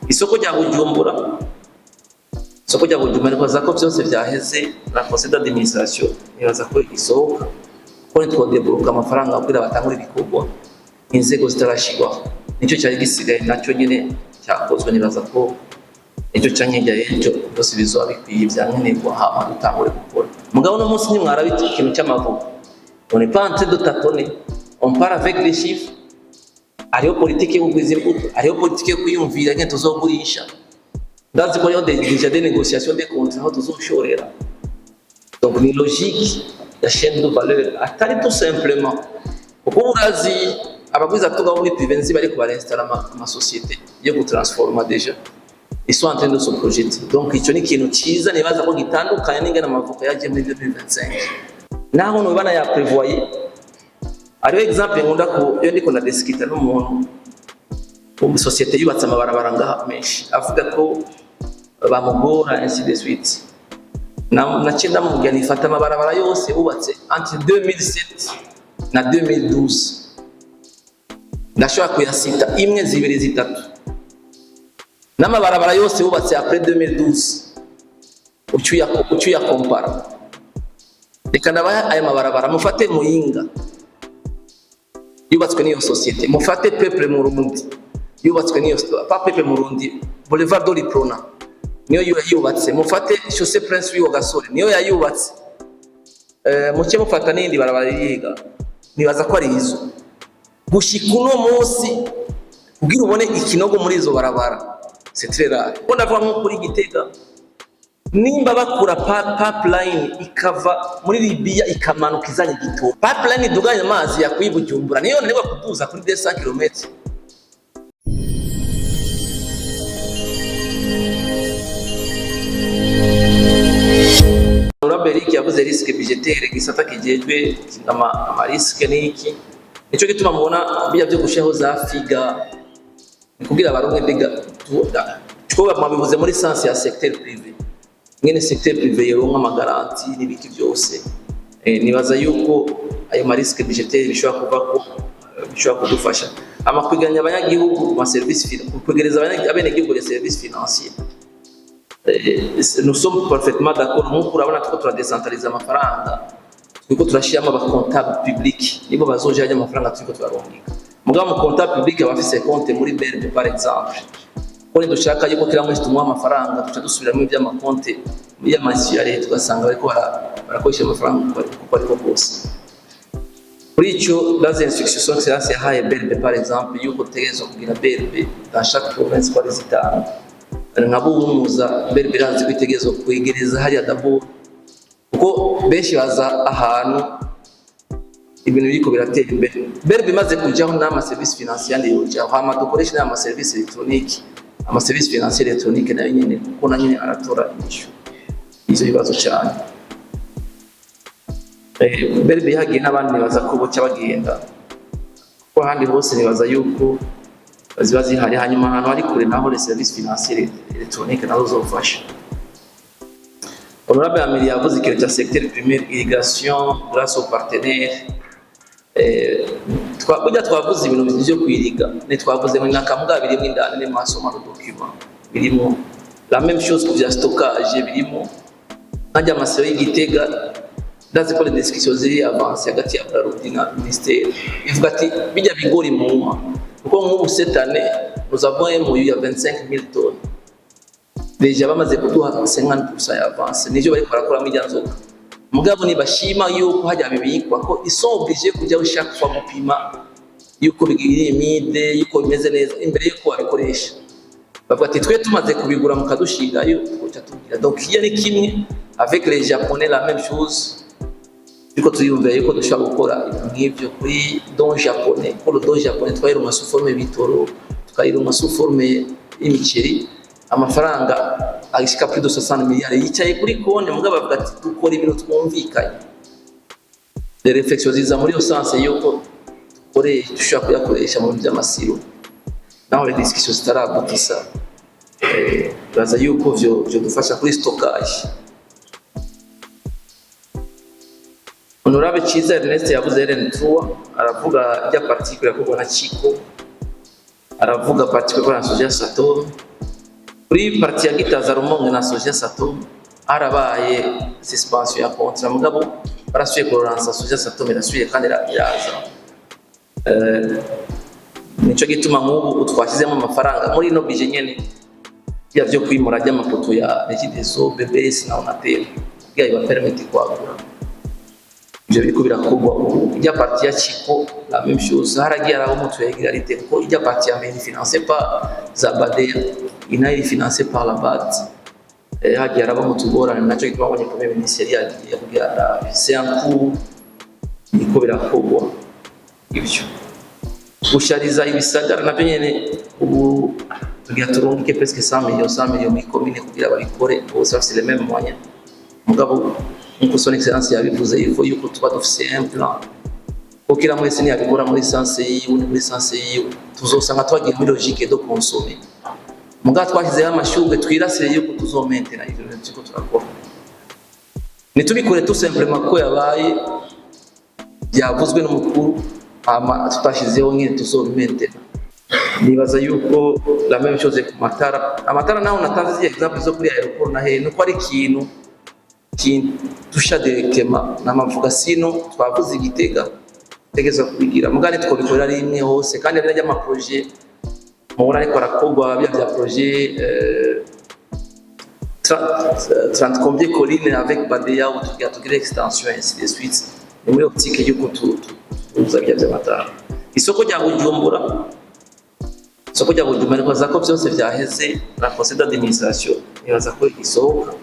Isoko rya Bujumbura nibaza ko byose vyaheze. La conseil d'administration nibaza ko isohoka, ko nitwodébloqua amafaranga kugira batangure ibikorwa inzego zitarashirwaho. Nicyo cyari gisigaye, nacyo nyine cyakozwe. Nibaza ko ejo canke hirya y'ejo byose bizoba bikwiye vyankenerwa, hama dutangure gukora. Mugabo uno munsi ntimwarabita ikintu cy'amavuko. On n'est pas en train de tâtonner, on part avec les chiffres. Hariho politike yo kugwiza imbuto, hariho politike yo kwiyumvira ngene tuzogurisha. Ndazi ko hariho déjà des négociations, des contrats aho tuzoshorera. Donc ni logique ya chaîne de valeur, atari tout simplement kuko urazi abagwizatunga bo muri privé nzi bariko barinstalla amasociété yo gutransforma. Déjà ils sont en train de se projeter. Donc icyo ni ikintu cyiza, nibaza ko gitandukanye n'ingene amavoka yagiye muri 2025, naho nubana ya prévoyer. Hariho exemple nkunda ko iyo ndiko ndadiscuta n'umuntu wo muri société yubatse amabarabara ngaha menshi, avuga ko bamugora, ainsi de suite. Naciye ndamubwira nifata amabarabara yose bubatse entre 2007 na 2012, ndashobora kuyasita imwe, zibiri, zitatu, n'amabarabara yose bubatse après 2012, ucyuya compara. Reka ndabaha aya mabarabara: mufate Muyinga yubatswe n'iyo société, mufate Peuple Murundi yubatswe n'iyo, pas Peuple Murundi, Boulevard de l'Uprona niyo yubatse, mufate Chaussée Prince Louis Gasore niyo yayubatse, muke mufata n'iyindi barabara yiga. Nibaza ko ari izo. Gushika uno munsi, kugira ubone ikinogo muri izo barabara, c'est très rare. Ko ndavuga nko kuri Gitega, nimba bakura pipeline ikava muri Libya ikamanuka izanye igitoro, pipeline iduganya amazi yakuye i Bujumbura, niyo nanirwa kuduza kuri 200 km. Honorable Eric yavuze risque budgétaire, gisata kijejwe ama risque n'iki. Nico gituma mubona bijya byo gushaho za FIGA, ni kugira baronke mbega two mwabivuze muri sens ya secteur privé, mwene secteur privé yoronka amagaranties n'ibiki byose. Nibaza yuko ayo ma risque budgétaire bishobora kuva ko bishobora kudufasha amakwiganya abanyagihugu mu ma service, kwegereza abenegihugu les services financiers. Nous sommes parfaitement d'accord. Nk'uko urabona tuko turadecentraliza amafaranga, turiko turashyiramo aba comptable public, nibo bazoja hajya amafaranga turiko turarungika. Mugabo mu comptable public aba afise compte muri BRB par exemple, ko nidushaka yuko kila mwezi tumuha amafaranga, tuca dusubiramo iby'amakonte y'amazu ya leta, ugasanga bariko barakoresha amafaranga uko ariko kose. Kuri icyo, dans instruction Son Excellence yahaye BRB par exemple, yuko dutegerezwa kugira BRB dans chaque province ko ari zitanu, nka Buhumuza, BRB irazi ko itegerezwa kwegereza hariya d'abord, kuko benshi baza ahantu ibintu biriko biratera imbere. BRB imaze kujaho n'ama service financier yandi yojaho, hama dukoreshe n'ama service électronique, ama service financier électronique nayo nyene, kuko na nyene aratora inyishu ivyo bibazo cyane. BRB yagiye n'abandi nibaza ko boca bagenda, kuko ahandi hose nibaza yuko ziba zihari. Hanyuma ahantu hari kure naho les services financiers électroniques nazo zofasha. Honorable Amelie yavuze ikintu cya secteur primaire, irrigation grâce aux partenaires. Burya twavuze ibintu byo kwiriga, ntitwavuze ngo nakamuga birimo indani, ni masoma no document birimo. La même chose ku bya stockage birimo, nkajya amasero y'Igitega. Ndazi ko les discussions ziri avancées hagati ya Brarudi na ministère, ivuga ati bijya bigori muma, kuko nk'ubu cette année nous avons un MOU ya 25 000 tonnes, déjà bamaze kuduha 50% ya avance, nivyo bariko barakoramo ijya nzoga. Mugabo nibashima yuko hajya bibikwa, ko ils sont obligés kujyaho chaque fois gupima yuko bigiriye humide, yuko bimeze neza imbere yuko babikoresha. Bavuga ati twe tumaze kubigura mukadushingayo, twoca tubwira. Donc iyo ni kimwe. Avec les Japonais, la même chose, ariko turiyumvira yuko dushobora gukora ibintu nk'ibyo kuri don japonais, kuko le don japonais twayironka sous forme bitoro, tukayironka sous forme y'imiceri, amafaranga ashika plus de 60 miliyari yicaye kuri konti. Mugabo bavuga ati dukora ibintu twumvikanye. Les réflexions ziza muri iyo sens yuko dukore dushobora kuyakoresha mu bintu by'amasilo, naho les discussions zitarabutisa. Baza yuko vyo dufasha kuri stockage. Honorable Chiza Ernest yavuze RN3, aravuga rya particule yakorwa na Chico, aravuga particule yakorwa na Soja Satom. Kuri partie ya Gitaza, Rumonge na Soja Satom, harabaye suspension ya contrat, mugabo barasubiye kurelança. Soja Satom irasubiye kandi iraza. Nico gituma nk'ubu twashyizemo amafaranga muri ino budget nyene ya vyo kwimura ry'amapoto ya Regideso, BBS na Onatel, kugira ibapermette kwagura. Ivyo biriko birakorwa ubu. Ijya partie ya Chico, la même chose, haragiye haraho mutu irrégularité, kuko ijya partie ya mbere financée par za BADEA, ina iri financée par la BAD. Hagiye haraba mu tugorane, naco gituma abonye premier ministre yari yagiye kugira arabe. C'est en cours, biriko birakorwa. Ivyo gushariza ibisagara navyo nyene, ubu tugira turungike presque 100 millions, 100 millions muri commune kugira babikore bose bafise les mêmes moyens. Mugabo nkuko Son Excellence yabivuze, il faut yuko tuba dufise un plan, kuko kila mwese ntiyabikora muri sens yiwe, ni muri sens yiwe, tuzosanga twagiye muri logique de consommer. Mugabo twashyizeho amashurwe, twirasire yuko tuzomaintena ivyo bintu turiko turakora, ntitubikore tout simplement ko yabaye byavuzwe n'umukuru, hama tutashyizeho nyine tuzobimaintena. Nibaza yuko la même chose ku matara. Amatara naho natanze ziriya exemple zo kuri aéroport na hehe, nuko ari ikintu kintusha directement namavuga. Sino twavuze igitega tegeza kubigira, mugani twobikorera rimwe hose. Kandi hari n'amaprojet mubona ariko arakorwa, bya projet 30 combien collines avec Badea, où tugira tugire extension, ainsi de suite. Ni muri optique yuko tuza bya by'amatara. Isoko rya Bujumbura, isoko rya Bujumbura, nibaza ko byose vyaheze na conseil d'administration, nibaza ko isohoka,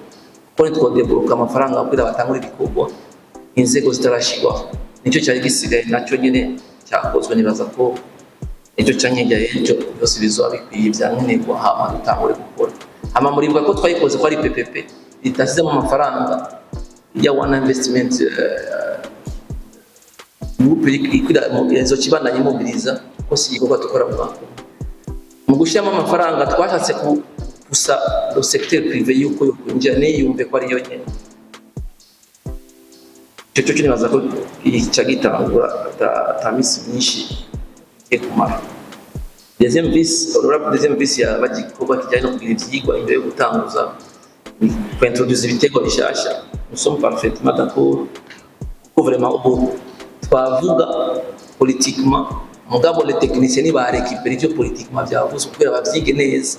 kuko nitwodébloqua amafaranga kugira batangure ibikorwa inzego zitarashirwaho. Nicyo cyari gisigaye, nacyo nyine cyakozwe. Nibaza ko ejo canke hirya y'ejo byose bizoba bikwiye ivyankenerwa, hama dutangure gukora. Hama muribuka ko twayikoze ko ari PPP itashyizemo amafaranga ya One Investment Group, izokibandanya imobiliza ko si igikorwa dukora mu mwaka umwe. Mu gushyiramo amafaranga, twashatse gusa le secteur privé yuko yokwinjira, niyumve ko ariyo nyene. Icyo cyo nibaza ko ica gitangura ata misi myinshi igiye kumara. Deuxième vice, honorable deuxième vice, yabaje igikorwa kijyanye no kugira ivyigwa imbere yo gutanguza kuintroduire ibitego bishasha. Nous sommes parfaitement d'accord, kuko vraiment ubu twavuga politiquement, mugabo les techniciens nibarécupéra ivyo politiquement vyavuzwe kugira bavyige neza,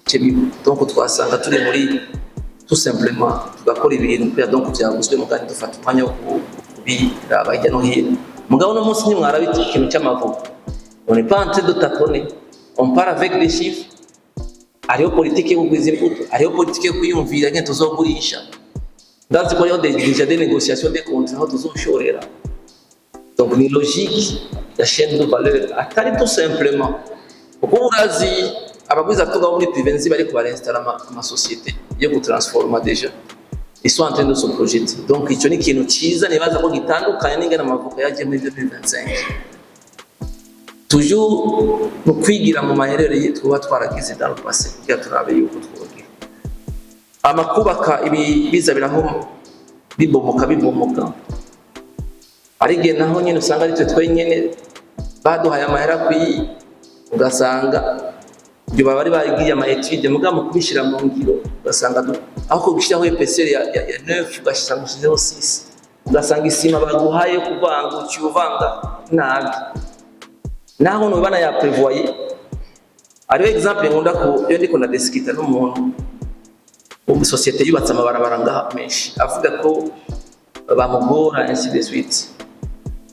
bice biba. Donc twasanga turi muri tout simplement tugakora ibintu kubera donc vyavuzwe, mugabo dufata umwanya wo kubiraba hirya no hino. Mugabo uno munsi ntimwaraba ikintu cy'amavuko, on n'est pas en train de tâtonner, on part avec des chiffres. Hariho politike yo kugwiza imbuto, hariho politike yo kwiyumvira nyine tuzogurisha. Ndazi ko hariho déjà des négociations, des contrats aho tuzoshorera. Donc ni logique ya chaîne de valeur, atari tout simplement kuko urazi abagwizatunga bo muri privé nzi bariko barinstalla amasociété yo gutransforma. Déjà ils sont en train de se projeter. Donc icyo ni ikintu cyiza, nibaza ko gitandukanye n'ingene amavoka yagiye muri 2025. Toujours mu kwigira mu maherere tuba twaragize dans le passé, kugira turabe yuko twogira amakubaka ibi biza biraho bibomoka bibomoka. Ari igihe naho nyine usanga ari twe twenyine baduhaye amahera akwiye, ugasanga ibyo baba bari barigiye ama études, mugabo mu kubishyira mu ngiro ugasanga aho gushyiraho épaisseur ya 9, ugasanga ushyizeho 6, ugasanga isima baguhaye yo kuvanga uciye uvanga nabi, naho nubana ya prévoyer. Hariho exemple nkunda ko iyo ndiko ndadiscuta n'umuntu wo société yubatse amabarabara ngaha menshi, avuga ko bamugora, ainsi de suite.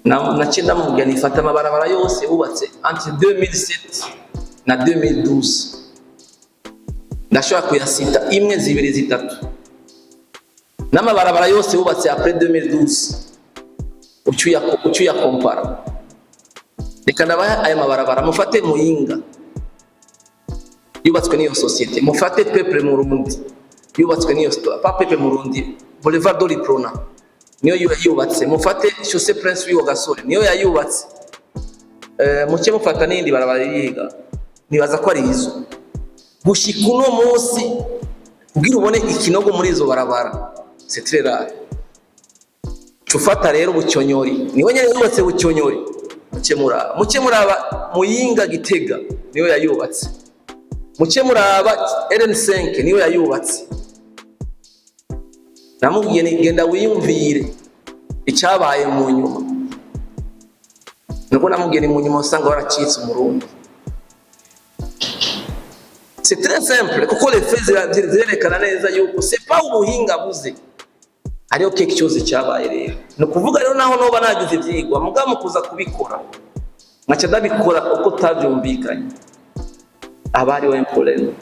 Naciye ndamubwira nifata amabarabara yose bubatse entre 2007 na 2012, ndashobora kuyasita imwe, zibiri, zitatu, n'amabarabara yose bubatse après 2012, ucuya compara. Reka ndabaha aya mabarabara: mufate Muyinga yubatswe n'iyo société, mufate Peuple Murundi yubatswe n'iyo, pas Peuple Murundi, Boulevard de l'Uprona niyo yubatse, mufate Chaussée Prince Louis Gasore niyo yayubatse, muce mufata n'indi barabara yiga, nibaza ko ari izo. Gushika uno munsi, kugira ubone ikinogo muri izo barabara, c'est très rare. Cufata rero Bucyonyori, niwe nyene yubatse Bucyonyori. Muce muraba, muce muraba Muyinga Gitega niwe yayubatse. Muce muraba RN5, niwe yayubatse. Namubwiye ni genda wiyumvire icyabaye mu nyuma. Nuko namubwiye ni mu nyuma usanga waracitse Umurundi. C'est très simple, kuko les faits zirerekana neza yuko c'est pas ubuhinga buze, hariho quelque chose cyabaye. Rero ni ukuvuga rero, naho noba nagize ivyigwa, mugabo mu kuza kubikora nkaca ndabikora uko tavyumvikanye, aba hariho un problème.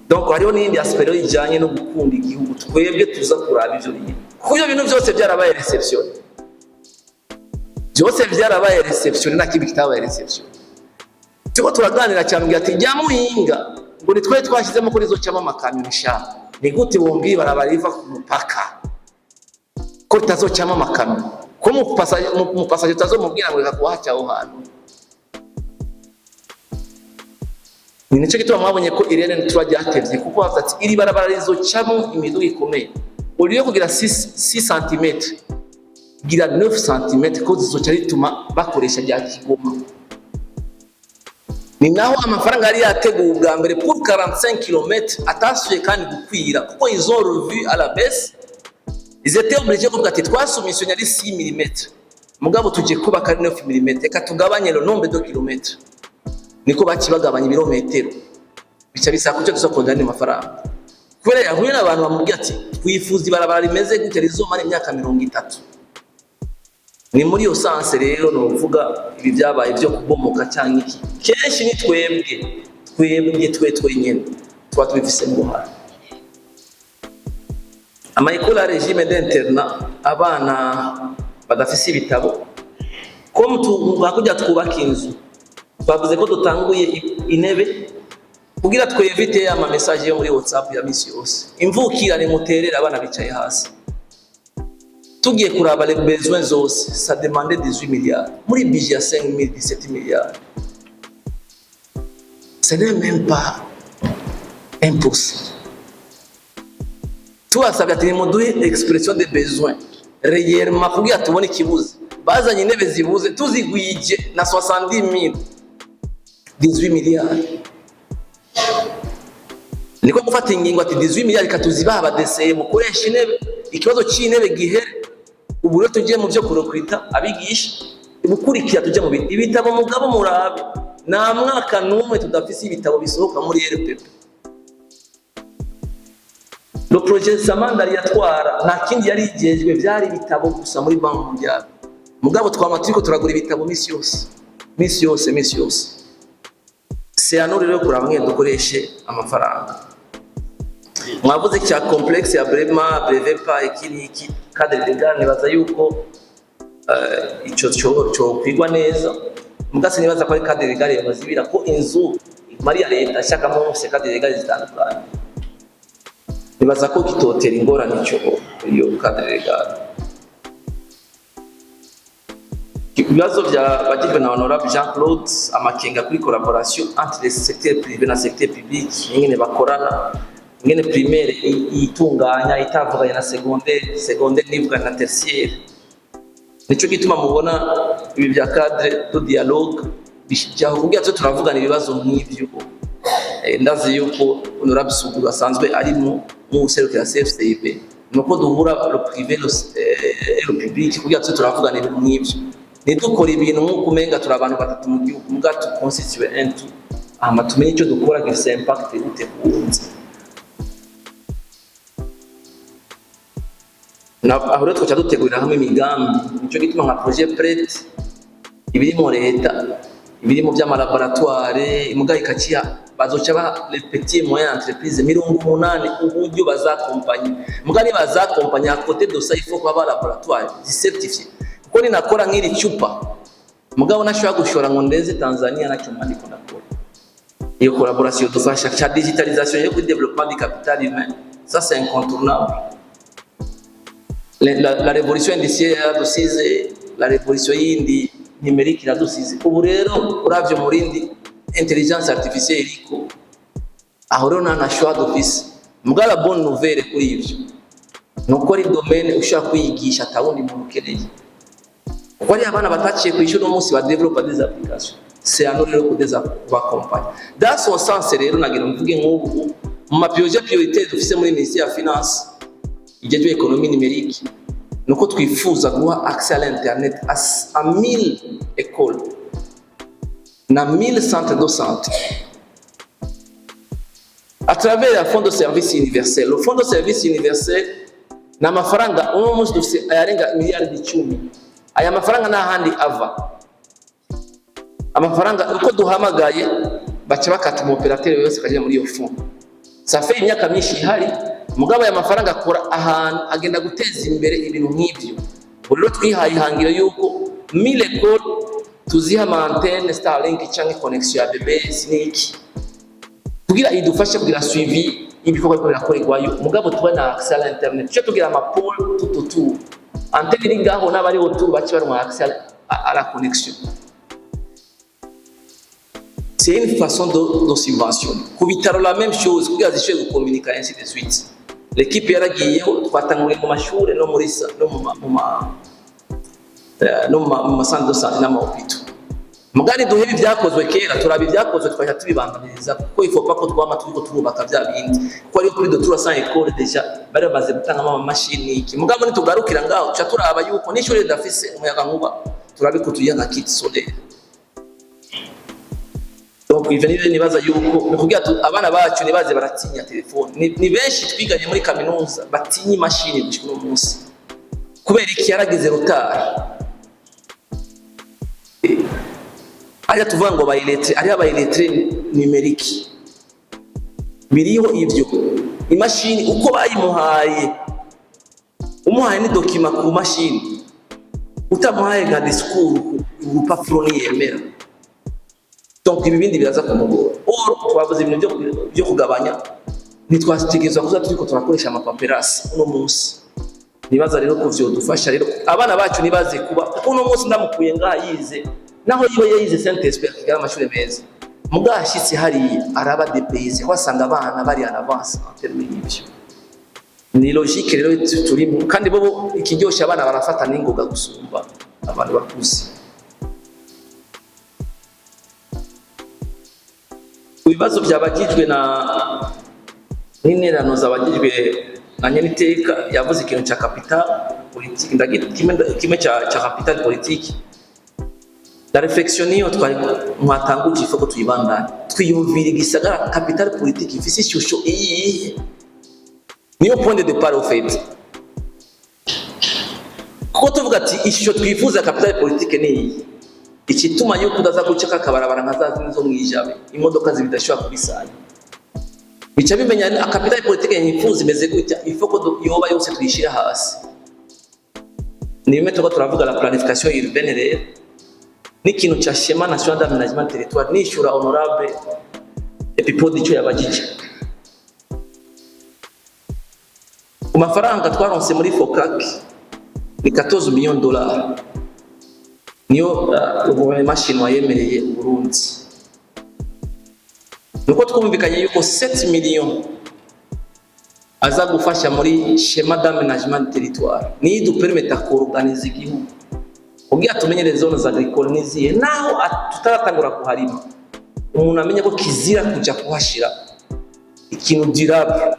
Donc hariho n'iyindi aspect rero ijanye no gukunda igihugu. Twebwe tuza kuraba ivyo bintu, kuko ivyo bintu byose byarabaye réceptionné, byose byarabaye réceptionné, nta kibi kitabaye réceptionné. Turiko turaganira cyane, ngira ati jya muhinga ngo ni twe twashyizemo ko rizocamo amakamyo. Sha, ni gute wombwira ibarabara riva ku mupaka ko ritazocamo amakamyo, ko mu passager utazomubwira ngo reka kuhaca aho hantu? Ni nicyo gituma mwabonye ko irene tuba ryatevye, kuko bavuze ati iri barabara rizocamo imiduga ikomeye, uriyo kugira 6 cm, gira 9 cm, ko zizoca rituma bakoresha rya Kigoma. Ni naho amafaranga yari yateguwe ubwa mbere pour 45 km atasuye kandi gukwira, kuko ils ont revu à la baisse. Ils étaient obligés kuvuga ati twasoumissionné ari 6 mm, mugabo tuje kubaka ari 9 mm, reka tugabanye le nombre de kilomètres. Niko baci bagabanya ibirometero, bica bisaba kucyo tuza andi mafaranga, kubera yahuye n'abantu bamubwira ati twifuza ibarabara rimeze gutya rizomara imyaka 30. Ni muri iyo sens rero novuga ibi byabaye byo kubomoka cyangwa iki, kenshi ni twebwe twe twenyine tuba tubifisemo uruhare. Ama écoles à régime d'internat, abana badafise ibitabo, ko hakurya twubaka inzu, twavuze ko dutanguye intebe kugira twevite ama message yo muri WhatsApp ya misi yose: imvukirane muterere abana bicaye hasi. Tugiye kuraba les besoins zose, ça demandait 18 milliards muri budget ya 5017 milliards. Ce n'est même pas 1%. Tubasabye ati nimuduhe expression de besoin réellement kugira tubone ikibuze. Bazanye intebe zibuze, tuzigwije na 70 000, 18 milliards. Niko gufata ingingo ati 18 milliards katuzibaha abadeseye, mukoresha intebe, ikibazo cy'intebe gihere. Ubu rero tugiye mu byo kurecruta abigisha, gukurikira tujye mu ibitabo. Mugabo murabe, nta mwaka n'umwe tudafise ibitabo bisohoka muri RPP. Le projet Samandari yatwara nta kindi yari igejwe, byari ibitabo gusa muri Banque mondiale. Mugabo twama turiko turagura ibitabo misi yose, misi yose, misi yose. C'est à nous rero kuraba mwe dukoreshe amafaranga. Mwavuze cya complexe ya Brema Brevepa, iki n'iki, cadre légal. Nibaza yuko ico cyo kwigwa neza, mugasi nibaza ko ari cadre légal yabazibira, ko inzu mari ya leta ashakamo hose cadre légal zitandukanye. Nibaza ko kitotera ingorane ico, iyo cadre légal. Ibibazo byabagijwe na honorable Jean Claude, amakenga kuri collaboration entre les secteurs privé na secteur public, ingene bakorana, ingene primaire yitunganya itavuganye na secondaire, secondaire nivuganye na tertiaire. Nico gituma mubona ibi bya cadre de dialogue bijyaho kugira tuze turavugana ibibazo nk'ivyo. Ndazi yuko honorable Suguru asanzwe arimo mu serukira CFCIB, nuko duhura le privé et le public kugira tuze turavugana ibintu nk'ivyo. Ntidukora ibintu nk'uko umenga turi abantu batatu mu gihugu, muga tuconstitue un tout, hama tumenye icyo dukora gifise impact gute kuwundi. Aho rero twaca dutegurira hamwe imigambi. Nico gituma nka projet PRET ibiri mu leta, ibiri mu by'amalaboratoire, imuga ikaciya bazoca ba les petits et moyens entreprises 80 uburyo bazakompanya. Muga nibazakompanya, à côté de ça il faut kuba laboratoire zicertifié, kuko ninakora nk'iri cupa, mugabo nashobora gushora ngo ndeze Tanzania, nacyo ndiko ndakora. Iyo collaboration dufasha cha digitalisation yo kuri développement du capital humain, ça c'est incontournable. La révolution industrielle yaradusize, la révolution yindi numérique iradusize. Ubu rero uravye mu rindi intelligence artificielle iriko aho, rero nta na choix dufise. Mugabo la bonne nouvelle kuri ivyo nuko ari domaine ushobora kwiyigisha atawundi muntu ukeneye, kuko ari abana bataciye kw'ishuri uno munsi ba développa des applications. C'est à nous rero kudeza kubakompanya dans son sens. Rero nagira mvuge nk'ubu mu ma projets prioritaires dufise muri ministère ya finance ijejwe économie numérique, nuko twifuza guha accès à l'internet à 1000 écoles na 1000 centres de santé à travers la fonds de service universel. Le fonds de service universel ni amafaranga uno munsi dufite ayarenga miliyaridi 10. Aya mafaranga nta handi ava. Amafaranga uko duhamagaye baca bakata umu opérateur wese akajya muri iyo fonds. Ça fait imyaka myinshi ihari, mugabo aya mafaranga akora ahantu agenda guteza imbere ibintu nk'ibyo. Ubu rero twihaye ihangiro yuko 1000 écoles tuziha ama antennes Starlink cyangwa connexion ya BBS n'iki, kugira idufashe kugira suivi y'ibikorwa biriko birakorerwayo, mugabo tuba na accès à l'internet. Tuce tugira ama pôles tout autour, antenne iri ngaho n'abari autour bace baronka accès à la connexion. C'est une façon de subventionner. Ku bitaro, la même chose, kugira zishobore gukominika, ainsi de suite. L'équipe yaragiyeho, twatanguriye mu mashuri no muri no mu ma, mu ma no mu ma centre de santé n'ama hôpitaux. Mugani duhebe ibyakozwe kera, turaba ibyakozwe twahita tubibandaniriza, kuko il faut pas ko twama turiko turubaka bya bindi, kuko ariyo kuri de 300 écoles déjà bari bamaze gutangamo amamashini iki. Mugabo nitugarukira ngaho, tuca turaba yuko n'ishuri ridafise umuyaga nkuba, turabe ko tuyiha nka kit solaire. Donc ivyo nivyo nibaza yuko ni kugira abana bacu nibaze baratinya telefone. Ni benshi twiganye muri kaminuza batinya imashini gushika uno munsi. Kubera iki? Yaragize retard. Hariya tuvuga ngo ba illettrés, hariho aba illettrés numériques. Biriho ivyo, imashini uko bayimuhaye, umuhaye ni document ku mashini, utamuhaye nka discours ku rupapuro ntiyemera. Donc ibi bindi biraza kumugora. Or twavuze ibintu byo kugabanya, ntitwategerezwa kuza turiko turakoresha ama paperasses uno munsi. Nibaza rero ko vyodufasha rero abana bacu nibaze kuba, kuko uno munsi ndamukuye ngaha yize, naho yiwe yize Saint Esprit, akigira amashuri meza, mugabo ashitse hariya araba dépaysé, ko asanga abana bari en avance en terme y'ivyo. Ni logique rero turimo, kandi bobo ikiryoshe abana barafata n'ingoga gusumba abantu bakuze. Ibibazo byabagijwe na n'interano zabagijwe na nyeniteka, yavuze ikintu cya capital politique, ndagira kimwe cya capital politique. La réflexion niyo twari mwatanguje, ifo ko tuyibandanya, twiyumvira igisagara capital politique ifise ishusho iyihe. Niyo point de départ au fait, kuko tuvuga ati ishusho twifuza capital politique ni iyi, ikituma yuko udaza guca kakabarabara nka za zindi zo mwijabe, imodoka zibidashobora kubisanya, bica bimenya capital politique nyifuza imeze gutya. Ifo ko yoba yose tuyishira hasi. Ni bimwe tuko turavuga, la planification urbaine rero n'ikintu cya schéma national d'aménagement territoire. Nishura honorable Epipode icyo yabagije ku mafaranga twaronse muri FOCAC, ni 14 millions dollars, niyo gouvernement chinois yemereye Burundi. Nuko twumvikanye yuko 7 millions aza gufasha muri schéma d'aménagement territoire, niyo idupermeta kuorganiza igihugu kugira tumenye les zones agricoles nizihe, naho tutaratangura kuharima, umuntu amenye ko kizira kuja kuhashira ikintu durable,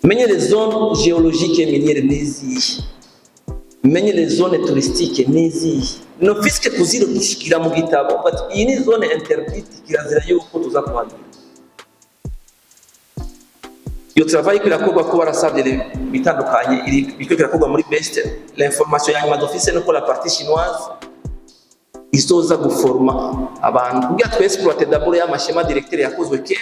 menye les zones géologiques et minières nizihe, menye les zones touristiques nizihe, no fiske kuzira gushikira mu gitabo, but iyi ni zone interdite, kirazira yuko tuza kuhagira. Iyo travail iko irakorwa, ko barasabye bitandukanye, biriko birakorwa muri best. L'information ya nyuma dufise nuko la partie chinoise izoza guforma abantu kugira twe exploiter d'abord ya ma schéma directeur yakozwe kera,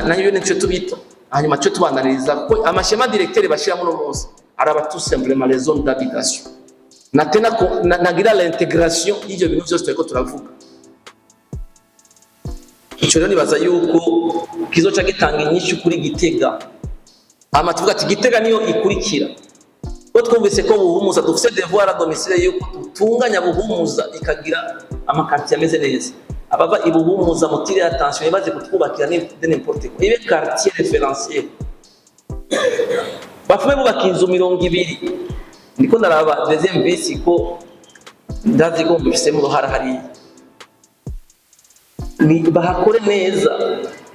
nayo nico tubita, hanyuma cyo tubandaniriza, kuko ama schéma directeur bashiramo no munsi araba tout simplement les zones d'habitation na tena nagira l'intégration y'ivyo bintu vyose turiko turavuga. Ico rero nibaza yuko kizoca gitanga inyishu kuri Gitega, hama tuvuga ati Gitega niyo ikurikira, ko twumvise ko Buhumuza dufise devoir à domicile yuko dutunganya Buhumuza ikagira ama quartier ameze neza. Abava i Buhumuza, mutire attention, ibaze kutwubakira de n'importe quoi, ibe quartier référentiel, bafume bubaka inzu 20. Ndiko ndaraba deuxième vice ko Ndazi ko mbifisemo uruhara hariya, ni bahakore neza.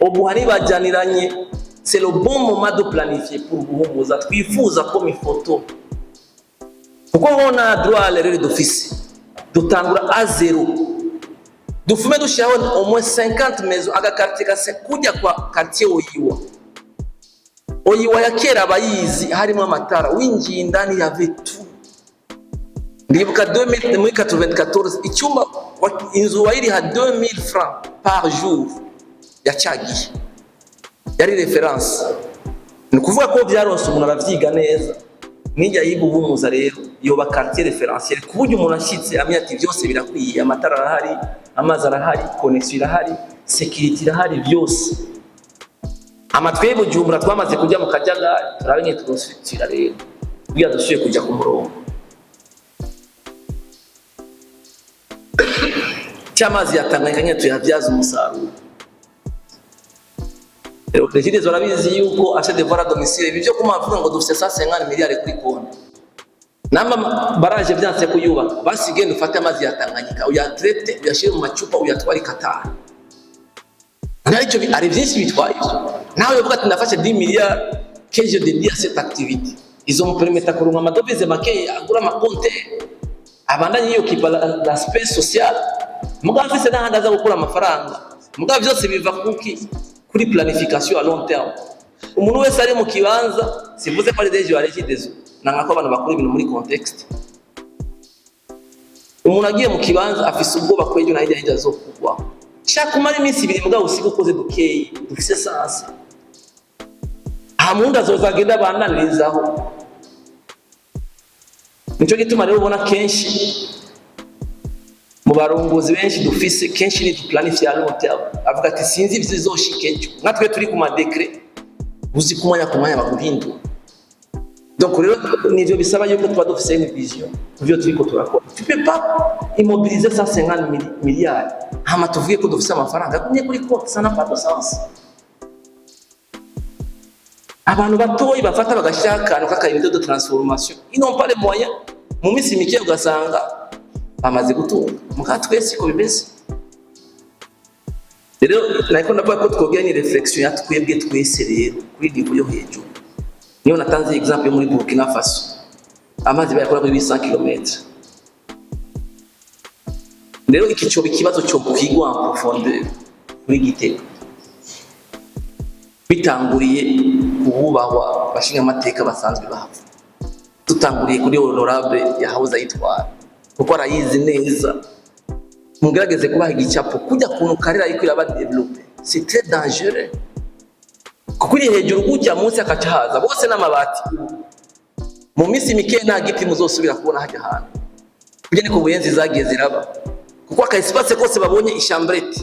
Ubu hari bajyaniranye, c'est le bon moment de planifier pour Buhumuza. Twifuza ko mifoto, kuko hona droit à l'erreur d'office, dutangura à zéro, dufume dushyiraho au moins 50 maisons, aga quartier kase kujya kwa quartier Oyiwa. Oyiwa ya kera abayizi, harimo amatara, winjiye indani y avait tout. Ndibuka 2000, muri 94, icyumba inzu wayiriha 2000 francs par jour yacagiye, yari référence. Ni ukuvuga ko byaronse umuntu aravyiga neza. Nijya yibuhumuza rero yoba quartier référentiel, ku buryo umuntu ashyitse amenya ati byose birakwiye, amatara arahari, amazi arahari, connexion irahari, sécurité irahari, byose. Amatwi y'Ibujumbura twamaze kujya mu kajagari, turabe nyine turositira rero kugira dusubiye kujya ku murongo. Cy'amazi ya Tanganyika nyine tuyabyaza umusaruro. Regideso barabizi yuko afite devoir à domicile. Ibi byo kumavuga ngo dufite 150 miliyari kuri konti, namba baraje byanse kuyubaka, basi genda ufate amazi ya Tanganyika, uyatraite, uyashyire mu macupa, uyatware Qatar. Aricyo ari byinshi bitwaye ibyo. Nawe uvuga ati ndafashe 10 milliards que je dédie à cette activité, izo mupermeta kuronka ama devises make, agura amakonte, abandanye yoccupa l'aspect social, mugabo afise n'ahandi aza gukura amafaranga. Mugabo byose biva kuki? Kuri planification à long terme. Umuntu wese ari mu kibanza, simvuze ko ari DG wa Regideso, nanga ko abantu bakora ibintu muri contexte. Umuntu agiye mu kibanza afise ubwoba ko ejo na hirya hirya azokugwa. Shaka umara iminsi 2, mugabo usiga ukoze dukeyi dufise sens. Aha mundi azoza agenda abananirizaho. Nico gituma rero ubona kenshi mu barongozi benshi dufise, kenshi ni duplanifie à long terme. Avuga ati sinzi ibizoshika ejo. Nka twe turi ku ma décrets, uzi ku mwanya ku mwanya baguhindura. Donc rero nivyo bisaba yuko tuba dufise une vision kuvyo turiko turakora. Tu peux pas immobiliser 150 milliards hama tuvuge ko dufise amafaranga agumye kuri konti, ça n'a pas de sens. Abantu batoyi bafata bagashyiraho akantu k'aka unité de transformation, ils n'ont pas les moyens, mu minsi mike ugasanga bamaze gutunga. Muka twese ko bimeze rero, nariko ndavuga ko twogira ni réflexion ya twebwe twese rero kuri niveau yo hejuru. Niyo natanze exemple yo muri Burkina Faso, amazi bayakora kuri 800 km. Rero iki cyoba ikibazo cyo kwigwa en profondeur kuri Gitega, bitanguriye kububahwa bashinga amateka basanzwe bahava, tutanguriye kuri honorable yahoze ayitwara, kuko arayizi neza. Mugerageze kubaha igicapo kujya kuntu karera ariko iraba développé, c'est très dangereux, kuko iri hejuru gutya, munsi akaca haza bose n'amabati. Mu minsi mike nta giti muzosubira kubona hajya ahantu kujya. Niko Buyenzi zagiye ziraba, kuko aka espace kose babonye i chambrette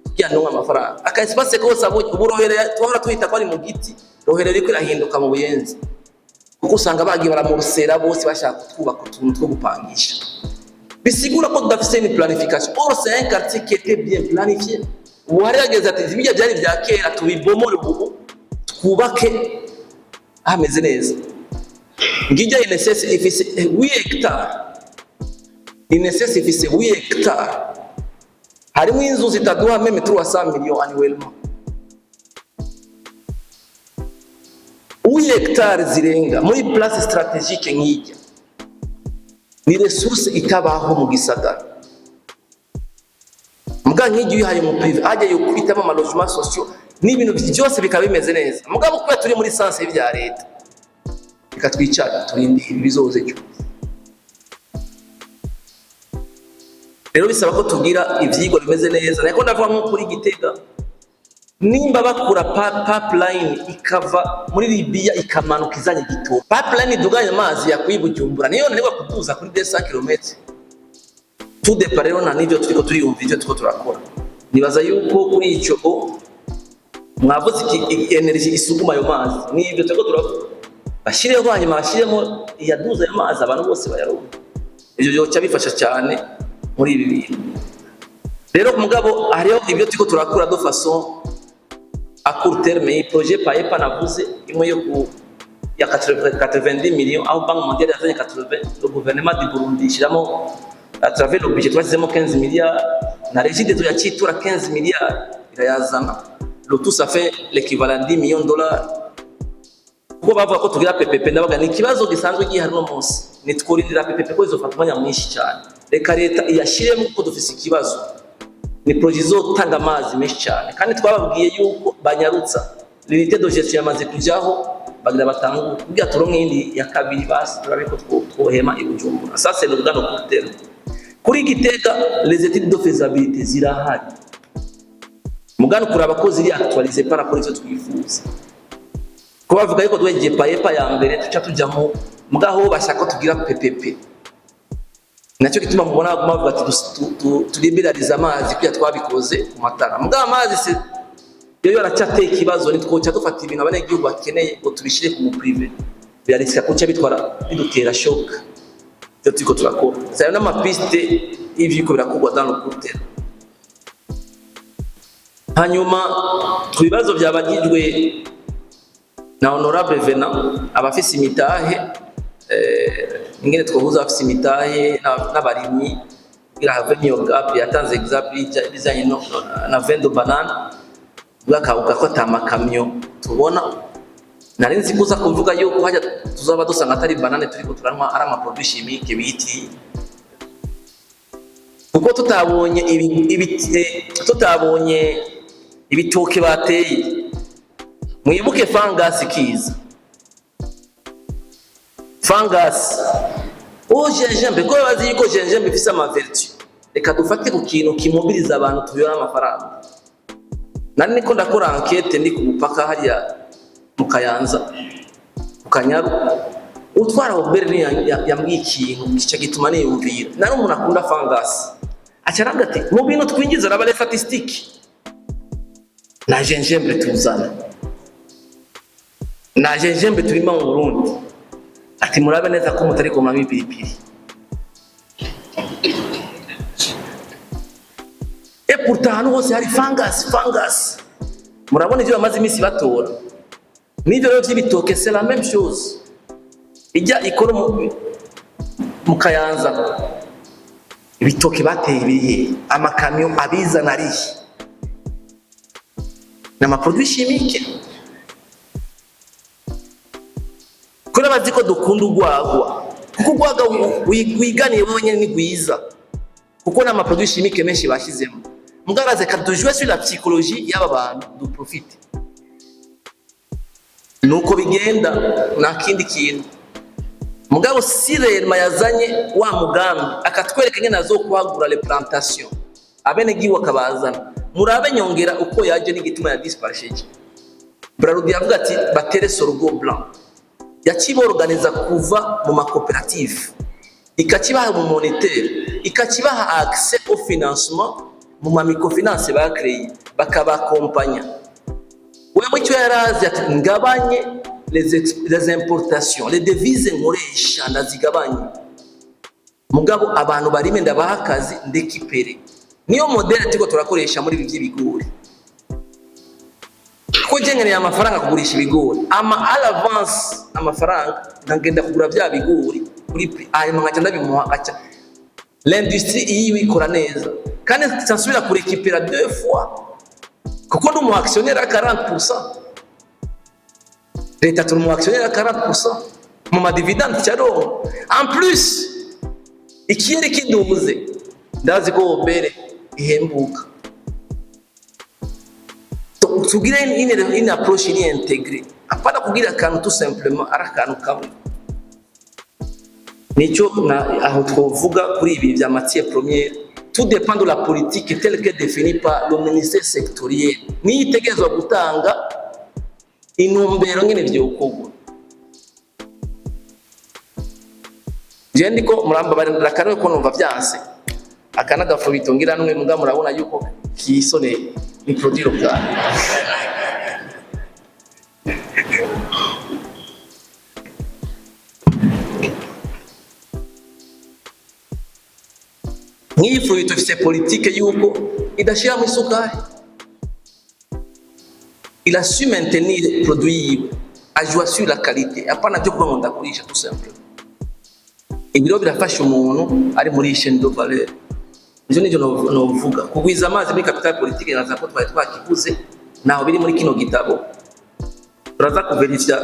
kugira ngo amafaranga, aka espace kose abonye. Ubu Rohero twahora twita ko ari mu giti, Rohero iriko irahinduka mu Buyenzi, kuko usanga bagiye baramurusera bose bashaka kutwubaka utuntu two gupangisha. Bisigura ko tudafise une planification. Or c'est un quartier qui était bien planifié. Ubu hari hageze ati ibijya byari bya kera tubibomore, ubu twubake hameze neza. Ngijya INSS ifise 8 hectares, INSS ifise 8 hectares, harimo inzu zitaduha même 300 millions annuellement. 8 hectares zirenga muri place stratégique nk'ijya ni ressource itabaho mu gisagara. Mbwa nk'ijya uyihaye mu privé, hajya yo kwitamo ama logements sociaux n'ibintu byose bikaba bimeze neza. Mugabo kubera turi muri sens y'ibya leta, reka twicara turindire ibizoza ejo. Rero bisaba ko tugira ivyigwa bimeze neza. Ariko ndavuga nko kuri Gitega, nimba bakura pipeline ikava muri Libya ikamanuka izanye igitoro, pipeline iduganye amazi yakwiye Bujumbura, niyo nanirwa kuduza kuri 200 km. Tout dépend rero na nivyo turiko turiyumva, ivyo turiko turakora. Nibaza yuko kuri ico mwavuze iki, énergie isuguma ayo mazi, nivyo turiko turavuga, bashireho, hanyuma bashiremo iyaduza ayo mazi, abantu bose bayaronka. Ivyo byoca bifasha cyane muri ibi bintu. Rero mugabo hariho ibyo turiko turakora de façon à court terme. Iyi projet PAEPA navuze, imwe yo ku ya 90 millions, aho Banque mondiale yazanye 80, le gouvernement du Burundi ishyiramo À travers le budget twashyizemo 15 milliards, na Regideso yacitura 15 milliards irayazana. Le tout, ça fait l'équivalent 10 millions de dollars. Kuko bavuga ko tugira PPP, ndabaga ni ikibazo gisanzwe gihari no munsi, nitworindira PPP ko izofata umwanya mwinshi cyane. Reka leta iyashiremo kuko dufise ikibazo. Ni projet izotanga amazi menshi cyane, kandi twababwiye yuko banyarutsa. L'unité de gestion yamaze kujaho, bagira batangure kugira turonke iyindi ya kabiri, basi turabe ko twohema i Bujumbura. Ça, c'est le dans le court terme. Kuri Gitega, les études de faisabilité zirahari, mugano kuraba ko ziri actualisées par rapport ivyo twifuza. Ko bavuga yuko duhejeje PAEPA ya mbere tuca tujamo, mugaho bashaka ko tugira PPP. Nacyo gituma mubona baguma bavuga ati tuliberalize amazi kuya twabikoze ku matara. Mugabo amazi se yo aracyateye ikibazo. Nitwoca dufata ibintu abanyagihugu bakeneye ngo tubishire ku mu privé, birarisika kuca bitwara bidutera choc. Ivyo turiko turakora, sayo n'ama pistes y'ivyo birakorwa dans le court terme. Hanyuma ku bibazo byabagijwe na honorable Vena, abafise imitahe, ingene twohuza abafise imitahe n'abarimyi kugira have iyo gap. Yatanze exemple y'ibijanye na vin de banane, bwakabuka ko ata makamyo tubona. Nari nzi kuza kuvuga yuko hajya tuzaba dusanga atari banane turiko turanywa, ari ama produits chimiques biti, kuko tutabonye tutabonye ibitoke bateye. Mwibuke fangasi kiza, fangasi o gingembre, ko bazi yuko gingembre ifise ama vertus. Reka dufate ku kintu kimobiliza abantu, tubibona amafaranga. Nari niko ndakora enquête ndi ku mupaka hariya mu Kayanza, ku Kanyaru. Utwara OBR ni yambwiye ikintu kica gituma niyumvira. Nari umuntu akunda fangasi, aca aravuga ati mu bintu twinjiza, araba les statistiques, na gingembre tuzana, na gingembre turima mu Burundi. Ati murabe neza ko mutari kumamo ipiripiri. Et pourtant ahantu hose hari fangasi, fangasi. Murabona ibyo bamaze iminsi batora n'ibyo rero by'ibitoke, c'est la même chose. Ijya ikora mu Kayanza, ibitoke bateye biri hehe? Amakamyo abizana arihe? Ni ama produits chimiques. Kubera bazi ko dukunda urwagwa, kuko urwagwa wiganiye wowe nyene ni rwiza, kuko ni ama produits chimiques menshi bashyizemo. Mugaraze ka tujue sur la psychologie y'aba bantu, duprofite. Nuko bigenda, nta kindi kintu. Mugabo si rema yazanye wa mugambi, akatwereka ingene azokwagura les plantations, abenegihugu akabazana. Murabe Nyongera uko yaje n'igituma ya disparisheje. Brarudi yavuga ati batere sorgho blanc, yakiborganiza kuva mu makoperative, ikakibaha mu monétaire, ikakibaha accès au financement mu ma microfinance bakreye, bakabakompanya. Wewe icyo yarazi, ati ngabanye les importations, les devises nkoresha ndazigabanye, mugabo abantu barime ndabaha akazi, ndekipere. Niyo modèle turiko turakoresha muri ibi by'ibigori, ko je nkeneye amafaranga kugurisha ibigori, ama à l'avance amafaranga, nkagenda kugura bya bigori kuri prix, hanyuma nkaca ndabimuha, aca l'industrie iyo ikora neza, kandi nsubira kurekipera deux fois, kuko ndi umu actionnaire à 40%. Leta turi umu actionnaire à 40% mu ma dividendes cyaronka. En plus ikiyeri kiduze, ndazi ko OBR ihembuka. Tugire une approche iri intégrée, apana kugira akantu tout simplement ari akantu kamwe. Nicyo na aho twovuga kuri ibi bya matière première. Tout dépend de la politique telle que définie par le ministère sectoriel, niyo itegerezwa gutanga intumbero ngene vyokorwa. Je ndiko murambabarira kanwe ko numva vyanse aka n'agafu bitungira numwe, muga murabona yuko kisone ni produit local. Nk'iyi fruit ifise politique yuko idashiramo isukari. Il a su maintenir produit yiwe, ajouer sur la qualité, apana byo kuvuga ngo ndagurisha tout simplement. Ibiro birafasha umuntu ari muri chaîne de valeur. Ivyo nivyo novuga. Kugwiza amazi muri capital politique, naza ko twari twakivuze, naho biri muri kino gitabo. Turaza kuverifya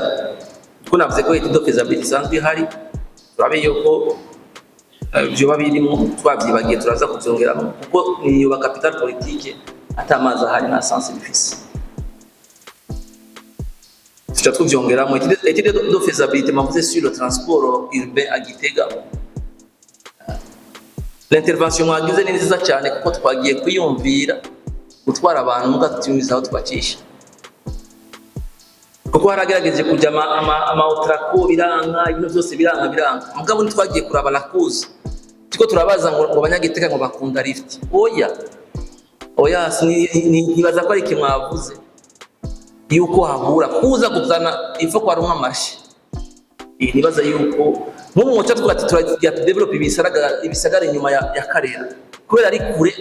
ko navuze ko étude de faisabilité isanzwe ihari, turabe yuko vyoba birimo twavyibagiye, turaza kuvyongeramo, kuko niyoba capital politique ata amazi ahari nta sens bifise. Tuca tuvyongeramo. Étude de faisabilité mavuze sur le transport urbain à Gitega, l'intervention mwagize ni nziza cyane, kuko twagiye kwiyumvira gutwara abantu muga tutiyumviza aho tubacisha, kuko haragerageje kujya ama Otraco, biranka, ibintu byose biranka, biranka. Mugabo ntitwagiye kuraba la cause. Turiko turabaza ngo abanyagitega ngo bakunda lift. Oya, oya, nibaza ko ari iki mwavuze yuko habura kuza kuzana ifo kwa rumwe amashi. Nibaza yuko nk'ubu muco tuvuga ati turagira tudevelope ibisagara, ibisagara inyuma ya Karera, kubera ari kure,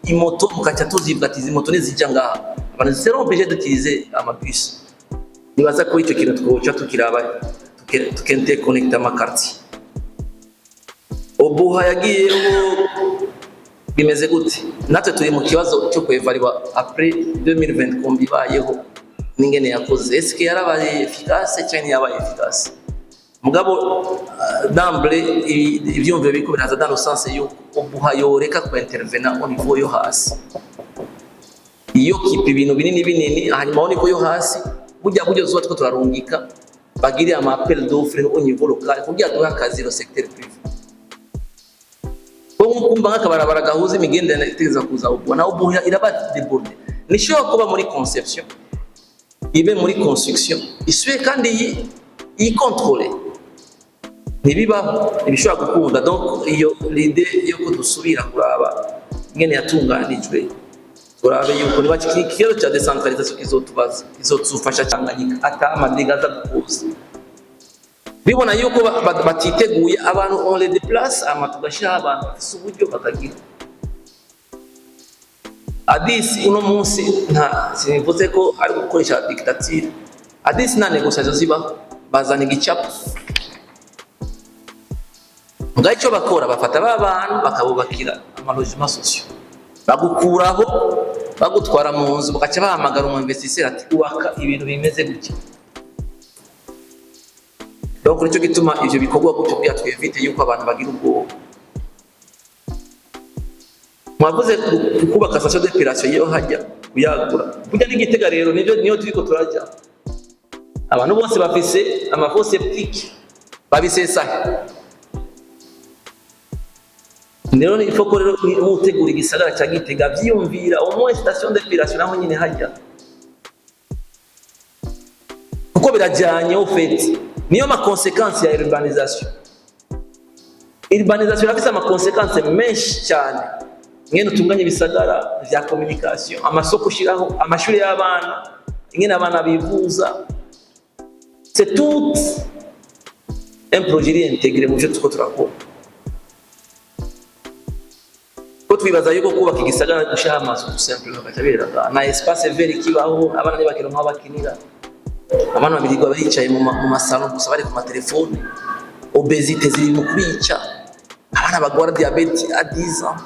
imoto mukaca tuzivuga ati izi moto nizijya ngaha, abantu seront obligés d'utiliser amabus. Nibaza ko icyo kintu twoca tukiraba, tukinterconnecta amaquartier. OBUHA yagiyeho bimeze gute? Natwe turi mu kibazo cyo kwevaluwa après 2020 kombi ibayeho n'ingene yakoze. Est-ce que yarabaye efficace cyangwa ntiyabaye efficace? Mugabo d'emblée ivyumviro biriko biraza dans le sens yuko OBUHA yoreka ku intervena au niveau yo hasi, iyo kipa ibintu binini binini, hanyuma au niveau yo hasi burya buryo zuba two turarungika bagire ama appel d'offre au niveau local kugira duhe akazi le secteur privé. Ko nkumva nk'akabarabara gahuza imigenderanire itegereza kuza OBUHA, naho OBUHA iraba débordé. Nishobora kuba muri conception, ibe muri construction, isuye kandi yicontrôle. Ntibibaho, ntibishobora gukunda. Donc iyo l'idée yo ko dusubira kuraba ingene yatunganijwe, turabe yuko niba ikibazo cya décentralisation kizotubaza, kizotufasha. Tanganyika ata amadégâts aza gukuza bibona yuko batiteguye abantu, on les déplace, ama tugashyiraho abantu bafise uburyo bakagira Addis. Uno munsi nta sinivuze ko ari gukoresha dictature. Addis nta négociation zibaho, bazana igicapo. Ngaho icyo bakora, bafata ba bantu bakabubakira amalogement sociaux, bagukuraho bagutwara mu nzu, bagaca bahamagara umu investisseur ati ubaka ibintu bimeze gutya. Donc nicyo gituma ivyo bikorwa gutyo kugira twevite yuko abantu bagira ubwoba. Mwavuze kubaka station d'épuration yo hajya kuyagura burya n'igitega rero nivyo niyo turiko turajya. Abantu bose bafise amafosses septiques, babisesa. Rero ni faut ko rero utegura igisagara cya Gitega vyiyumvira au moins station d'épuration naho nyine hajya, kuko birajyanye. Au fait, niyo ma conséquence ya urbanisation. Urbanisation irafise ama conséquence menshi cyane: ingene utunganya ibisagara, vya communication, amasoko ushiraho, amashuri y'abana, ingene abana bivuza. C'est tout un projet iri intégré mu byo turiko turakora, ko twibaza yuko kubaka igisagara gushiraho amazu tout simplement bagaca berera na espace vert kibaho, abana ntibakironka aho bakinira, abana babirirwa bicaye mu masalon gusa, bari ku matelefone. Obésité ziri mu kubica, abana bagwara diabète à 10 ans,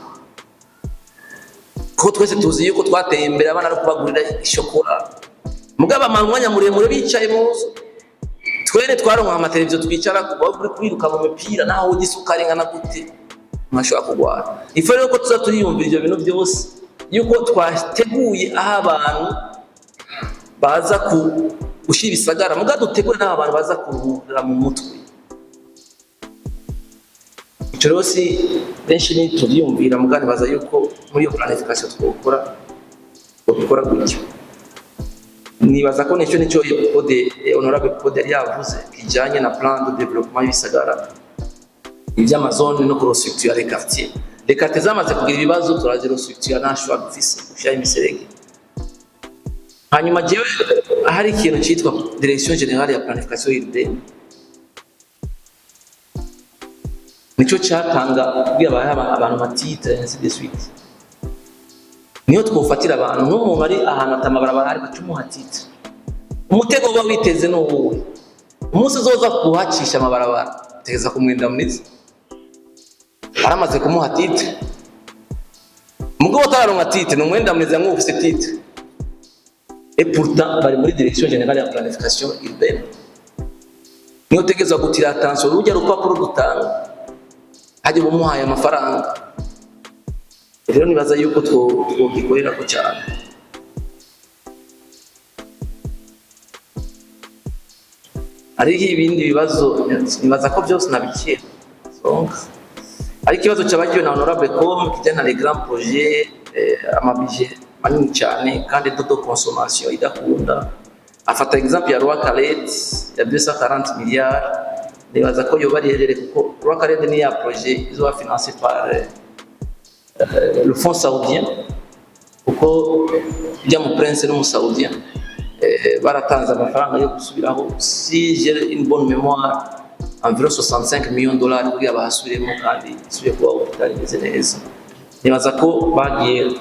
kuko twese tuzi yuko twateye imbere abana no kubagurira ishokora, mugabo bamara umwanya muremure bicaye mu nzu. Twene twaronka amateleviziyo twicara, uri kwiruka mu mipira, naho urya isukari ingana gute ntashobora kurwara. Ifu rero ko tuza turiyumvira ivyo bintu byose, yuko twateguye aho abantu baza ku gushyira ibisagara, muga dutegure n'aho abantu baza kuruhura mu mutwe. Ico rero si benshi ni tuvyiyumvira, muga nibaza yuko muri iyo planification twokora gutyo. Nibaza ko nico Pode, honorable Pode, yari yavuze kijanye na plan de développement y'ibisagara, ivy'amazone no kurestructurer les quartiers. Les quartiers zamaze kugira ibibazo, turazirestructura, nta choix dufise, gushiraho imiserege. Hanyuma jewe hari ikintu citwa direction générale ya planification urbaine, nico catanga kugira bahe abantu amatitre, ainsi de suite. Niyo twofatira abantu, nk'umuntu ari ahantu atamabarabara ari, baca umuha titre. Umutego uba witeze ni uwuhe? Umunsi uzoza kuhacisha amabarabara, tegeza kumwenda mwiza. Aramaze kumuha titre, mugabo atararonka titre, ni umwenda mwiza nk'ufise titre. Et pourtant bari muri Direction générale ya planification urbaine, niyo utegerezwa gutira attention rujya rupapuro dutanga hajya bumuhaye amafaranga. Rero nibaza yuko twogikorerako cyane. Hariho ibindi bibazo, nibaza ko byose nabikiye. Donc ariko ikibazo cyabagiwe na honorable com kijyana na les grands projets, amabije manini cyane kandi taux de consommation idakunda, afata exemple ya Roi Khaled ya 240 milliards. Nibaza ko yoba ari erreur, kuko Roi Khaled ni ya projet izoba financé par le fonds saoudien, kuko ujya mu prince n'umusaudien baratanze amafaranga yo gusubiraho, si j'ai une bonne mémoire, environ 65 millions de dollars kugira bahasubiremo kandi isubire kuba hôpital imeze neza. Nibaza ko bagiye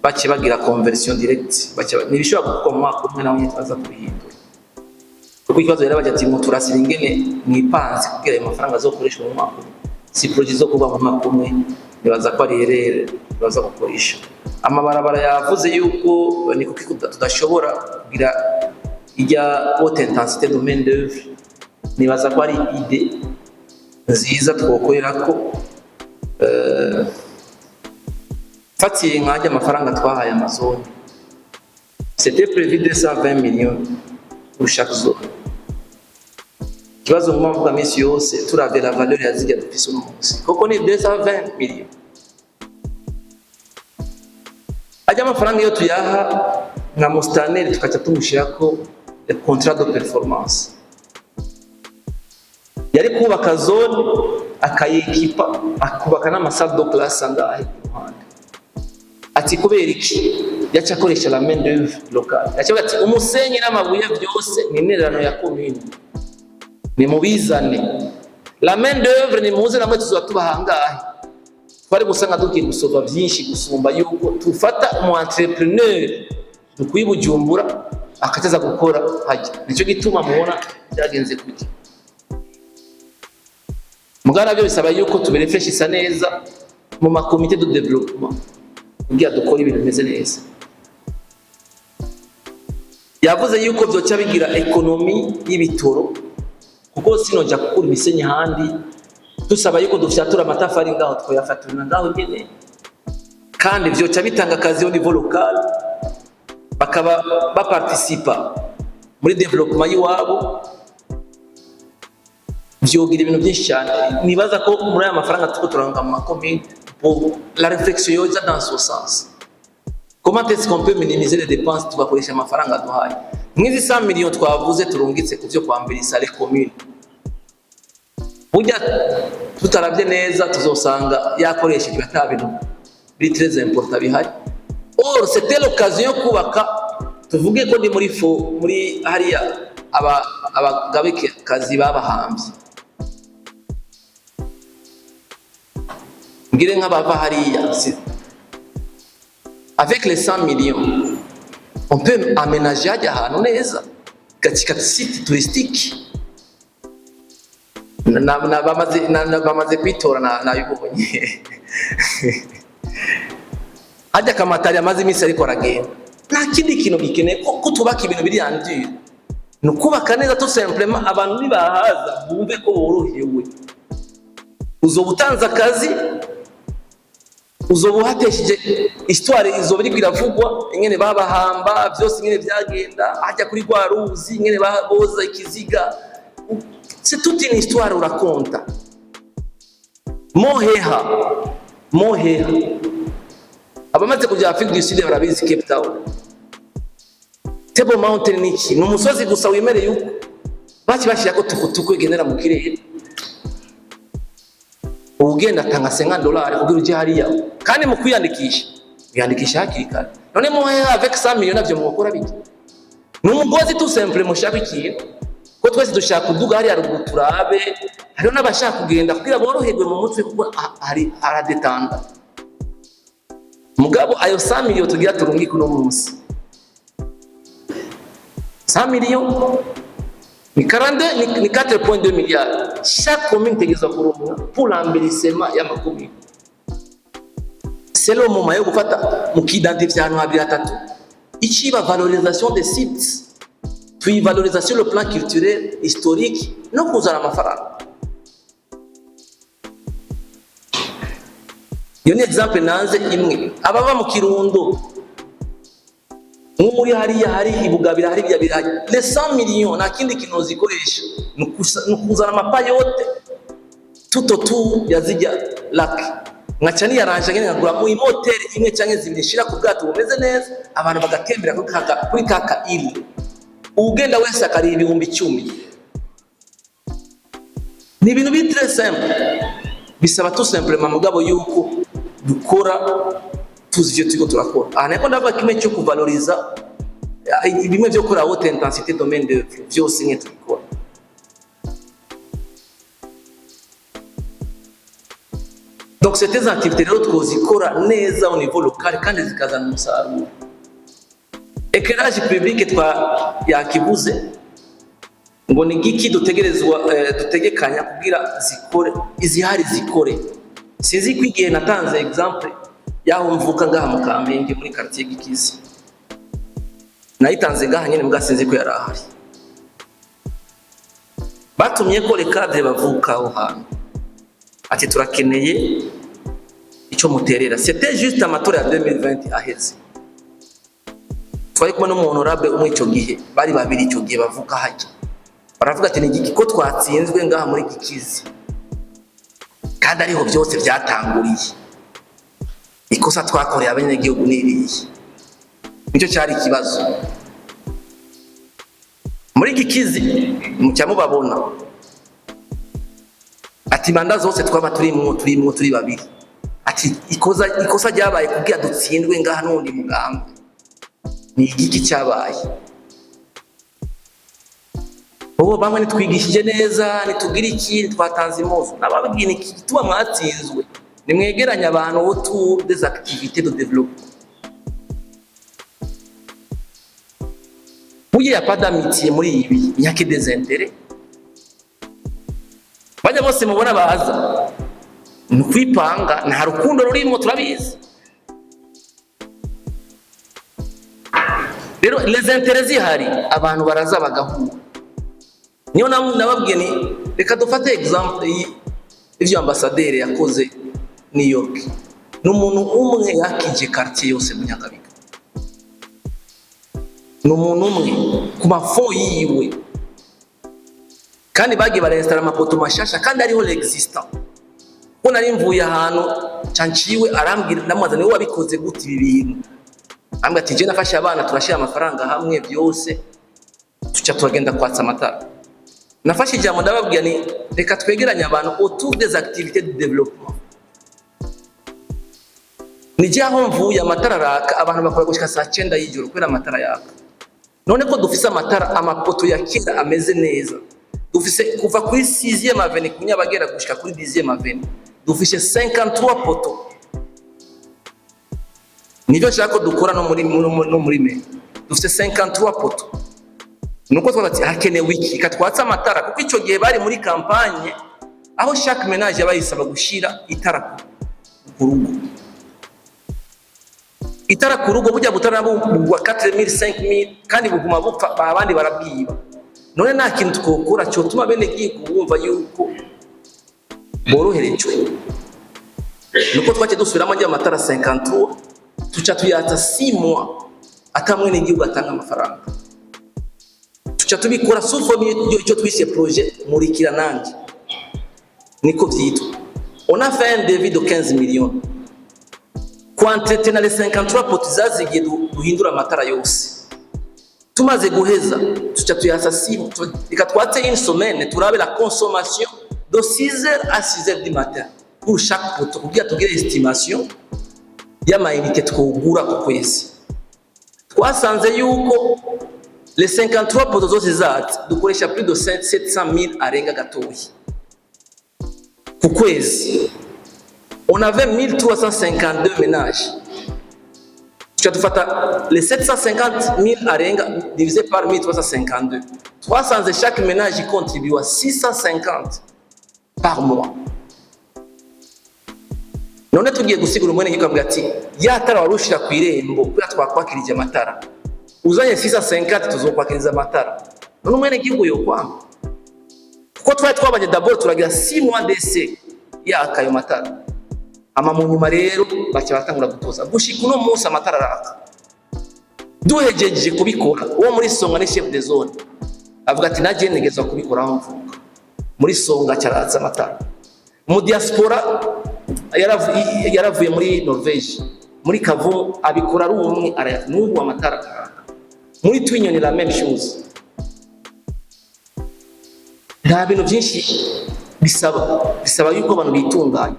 bace bagira conversion directe, ntibishobora gukorwa mu mwaka umwe, naho nyine baza kubihindura, kuko ikibazo rero bajya ati ngo turasira ingene mwipanze kugira ayo mafaranga azokoreshwa mu mwaka umwe. Si projet zo kuba mu mwaka umwe, nibaza ko ari erreur baza gukoresha. Amabarabara, yavuze yuko ni kuki tudashobora kugira ijya haute intensité de main d'œuvre. Nibaza ko ari idée nziza twokorera ko fatiye nkajya amafaranga twahaye amazone, c'était prévu 220 millions pour chaque zone. Ikibazo nguma mvuga minsi yose, turavye la valeur ya zirya dufise uno munsi, koko ni 220 millions? Ajya amafaranga iyo tuyaha nka mustaneri, tukaca tumushirako contrat de performance, yari kubaka zone, akayekipa, akubaka n'amasalle de classe angahe ku ruhande. Ati kubera iki yaca akoresha la main d'œuvre locale? Yaca avuga ati umusenyi n'amabuye byose ni intererano ya commune, nimubizane. La main d'œuvre nimuze namwe, tuzoba tubaha angahe. Twari gusanga tugiye gusova byinshi gusumba yuko tufata umu entrepreneur dukwiye Bujumbura akataza gukora hajya. Nicyo gituma mubona byagenze kujya mugana. Nabyo bisaba yuko tubirefreshisa neza mu makomite de développement kugira dukore ibintu bimeze neza. Yavuze yuko byoca bigira économie y'ibitoro, kuko sinoja gukura imisenyi ahandi, dusaba yuko dufyatura amatafari ngaho, twayafaturana ngaho nyene, kandi vyoca bitanga akazi au niveau local, bakaba baparticipa muri développement y'iwabo. Vyogira ibintu byinshi cyane. Nibaza ko muri aya mafaranga turiko turanga mu makomine, pour la réflexion yoza dans ce sens: comment est-ce qu'on peut minimiser les dépenses, tugakoresha amafaranga duhaye nk'izi 100 millions twavuze turungitse ku byo kwambirisa les communes? Burya tutarabye neza, tuzosanga yakoreshejwe ata bintu biri très important bihari. Or c'était l'occasion yo kubaka. Tuvuge ko ndi muri fo muri hariya aba abagabekazi babahambye, ngire nk'abava hariya, avec les 100 millions on peut aménager hajya ahantu neza, gakika site touristique. Bamaze kwitora, nabibonye hajya kamatari amaze iminsi ariko aragenda. Nta kindi kintu gikeneye ko tubaka ibintu biri andure, ni ukubaka neza tout simplement, abantu nibahaza bumve ko borohewe. Uzoba utanze akazi, uzoba uhatesheje histoire, izoba iriko iravugwa ingene babahamba byose, ingene byagenda hajya kuri rwa ruzi, ingene boza ikiziga. C'est toute une histoire urakonta. Moheha, Moheha, abamaze kuja Afrique du Sud barabizi, Cape Town, Table Mountain ni iki? Ni umusozi gusa wimereye uko baki bashyira ko tukutuku igendera mu kirere. Ugenda atanga 50 dollars kugira uje hariya, kandi mu kwiyandikisha wiyandikisha hakiri kare. None Moheha avec 100 millions navyo mwokora biki? Ni umugozi tout simple. Mushaka ikintu ko twese dushaka kuduga hariya ruguru turabe. Hariho n'abashaka kugenda kugira boroherwe mu mutwe, kuko hari haradetanda. Mugabo ayo 100 millions tugira turungike uno munsi, 100 millions Ni 42, ni 4.2 milliards chaque commune tegerezwa kuronka pour l'embellissement y'amakomine. C'est le moment yo gufata mukidentifia ahantu habiri hatatu iciba valorisation des sites, tuyivaloriza sur le plan culturel, historique no kuzana amafaranga. Iyo ni exemple nanze imwe. Ababa mu Kirundo, nko muri hariya hari ibugabira, hari ibya birayi, les 100 millions nta kindi kintu zikoresha, ni ukuzana amapaillotes tout autour ya zijya lac, nkaca niyaranje ngene nkagura mu imoteri imwe canke zibiri, nshira ku bwato bumeze neza, abantu bagatembera kuri kaka ile, ugenda wese akariha 10,000. Ni ibintu biri très simple, bisaba tout simplement mugabo yuko dukora tuzi ivyo turiko turakora. Aha niko ndavuga kimwe cyo kuvaloriza, bimwe vyo gukora haute intensité de main d'œuvre, vyose nke tubikora. Donc ces activités rero twozikora neza au niveau local kandi zikazana umusaruro. Éclairage public twa yakibuze ngo ni giki dutegerezwa, dutegekanya kugira zikore, izihari zikore. Sinzi ko igihe natanze exemple yaho mvuka ngaha mu Kamenge muri quartier Gikizi, nayitanze ngaha nyene, mbwa sinzi ko yari ahari. Batumye ko les cadres bavuka aho hantu ati turakeneye icyo muterera. C'était juste amatora ya 2020 aheze, twari kumwe n'umu honorable umwe icyo gihe, bari babiri icyo gihe bavuka hajya, baravuga ati ni igiki ko twatsinzwe ngaha muri Gikizi kandi ariho byose byatanguriye? Ikosa twakoreye abanyagihugu ni irihe? Nicyo cyari ikibazo muri Gikizi. Mucya mubabona ati manda zose twaba turimwo turi babiri, ati ikosa ryabaye kugira dutsindwe ngaha n'undi mugambwe ni igiki cyabaye? Ubu bamwe nitwigishije neza, nitugira iki, twatanze impuzu, nababwiye ni iki tuba mwatsinzwe, nimwegeranye abantu autour des activités de développement. Burya y a pas d'amitié muri ibi, il n'y a que des intérêts. Bajya bose mubona baza ni ukwipanga, nta rukundo rurimo, turabizi. Rero les intérêts zihari, abantu baraza bagahura. Niyo nababwiye ni reka dufate exemple y'ivyo ambassadeur yakoze New York. Ni umuntu umwe yakije quartier yose mu Nyakabiga, ni umuntu umwe ku mafo yiwe, kandi bagiye barinstalla amapoto mashasha kandi ariho l'existant. Ko nari mvuye ahantu canciwe, arambwira, ndamubaza niwe wabikoze gute ibi bintu? Ambwira ati je nafashe abana, turashira amafaranga hamwe byose, tuca turagenda kwatsa amatara. Nafashe ijambo ndababwira ni reka twegeranye abantu autour des activités de développement. Nije aho mvuye amatara araka, abantu bakora gushika saa 9 y'ijoro kubera amatara yaka. None ko dufise amatara, amapoto ya kera ameze neza, dufise kuva kuri 6e avenue ku Nyabagera gushika kuri 10e avenue, dufise 53 poto. Nivyo nshaka ko dukora no muri me dufise 53 poto. Nuko twavuga ati hakenewe iki? Katwatsa amatara, kuko ico gihe bari muri campagne aho chaque ménage yabayisaba gushira itara ku rugo, itara ku rugo. Burya butara bugwa 4000, 5000 kandi buguma bupfa, abandi barabwiba. None nta kintu twokora cyotuma bene gihugu bumva yuko boroherejwe? Nuko twace dusubiramo ajya amatara 53, tuca tuyatsa 6 mois atamwe n'igihugu atanga amafaranga, tuca tubikora sous forme icyo twise projet Murikira Nanjye, niko vyitwa. On a fait un devis de 15 millions ku entretenir les 53 poteaux zazigiye, duhindura amatara yose. Tumaze guheza tuca tuyasa 6, reka twatse une semaine, turabe la consommation de 6h à 6h du matin pour chaque poteau, kugira tugire estimation y'amayinite twogura ku kwezi. Twasanze yuko les 53 poteaux zose zatse dukoresha plus de 700 000 arenga gatoyi ku kwezi. On avait 1352 ménages, tuca dufata les 750 000 arenga divisé par 1352, Twasanze chaque ménage contribue à 650 par mois. None tugiye gusigura umwene gihugu ati ya tara wari ushira ku irembo, kubera twakwakirije amatara, uzanye 650 tuzokwakiriza amatara. None umwene gihugu yokwanga? Kuko twari twabanye d'abord, turagira 6 mois d'essai yaka ayo matara. Ama mu nyuma rero baca batangura gutoza, gushika uno munsi amatara araka. Duhejeje kubikora, uwo muri Songa ni chef de zone avuga ati naje ntegezwa kubikora aho mvuka muri Songa, cyaratsa amatara. Mu diaspora yaravuye muri Norvège, muri Kavumu abikora ari umwe, n'ubu amatara araka. Muri Twinyoni la même chose. Nta bintu byinshi bisaba, bisaba yuko abantu bitunganya.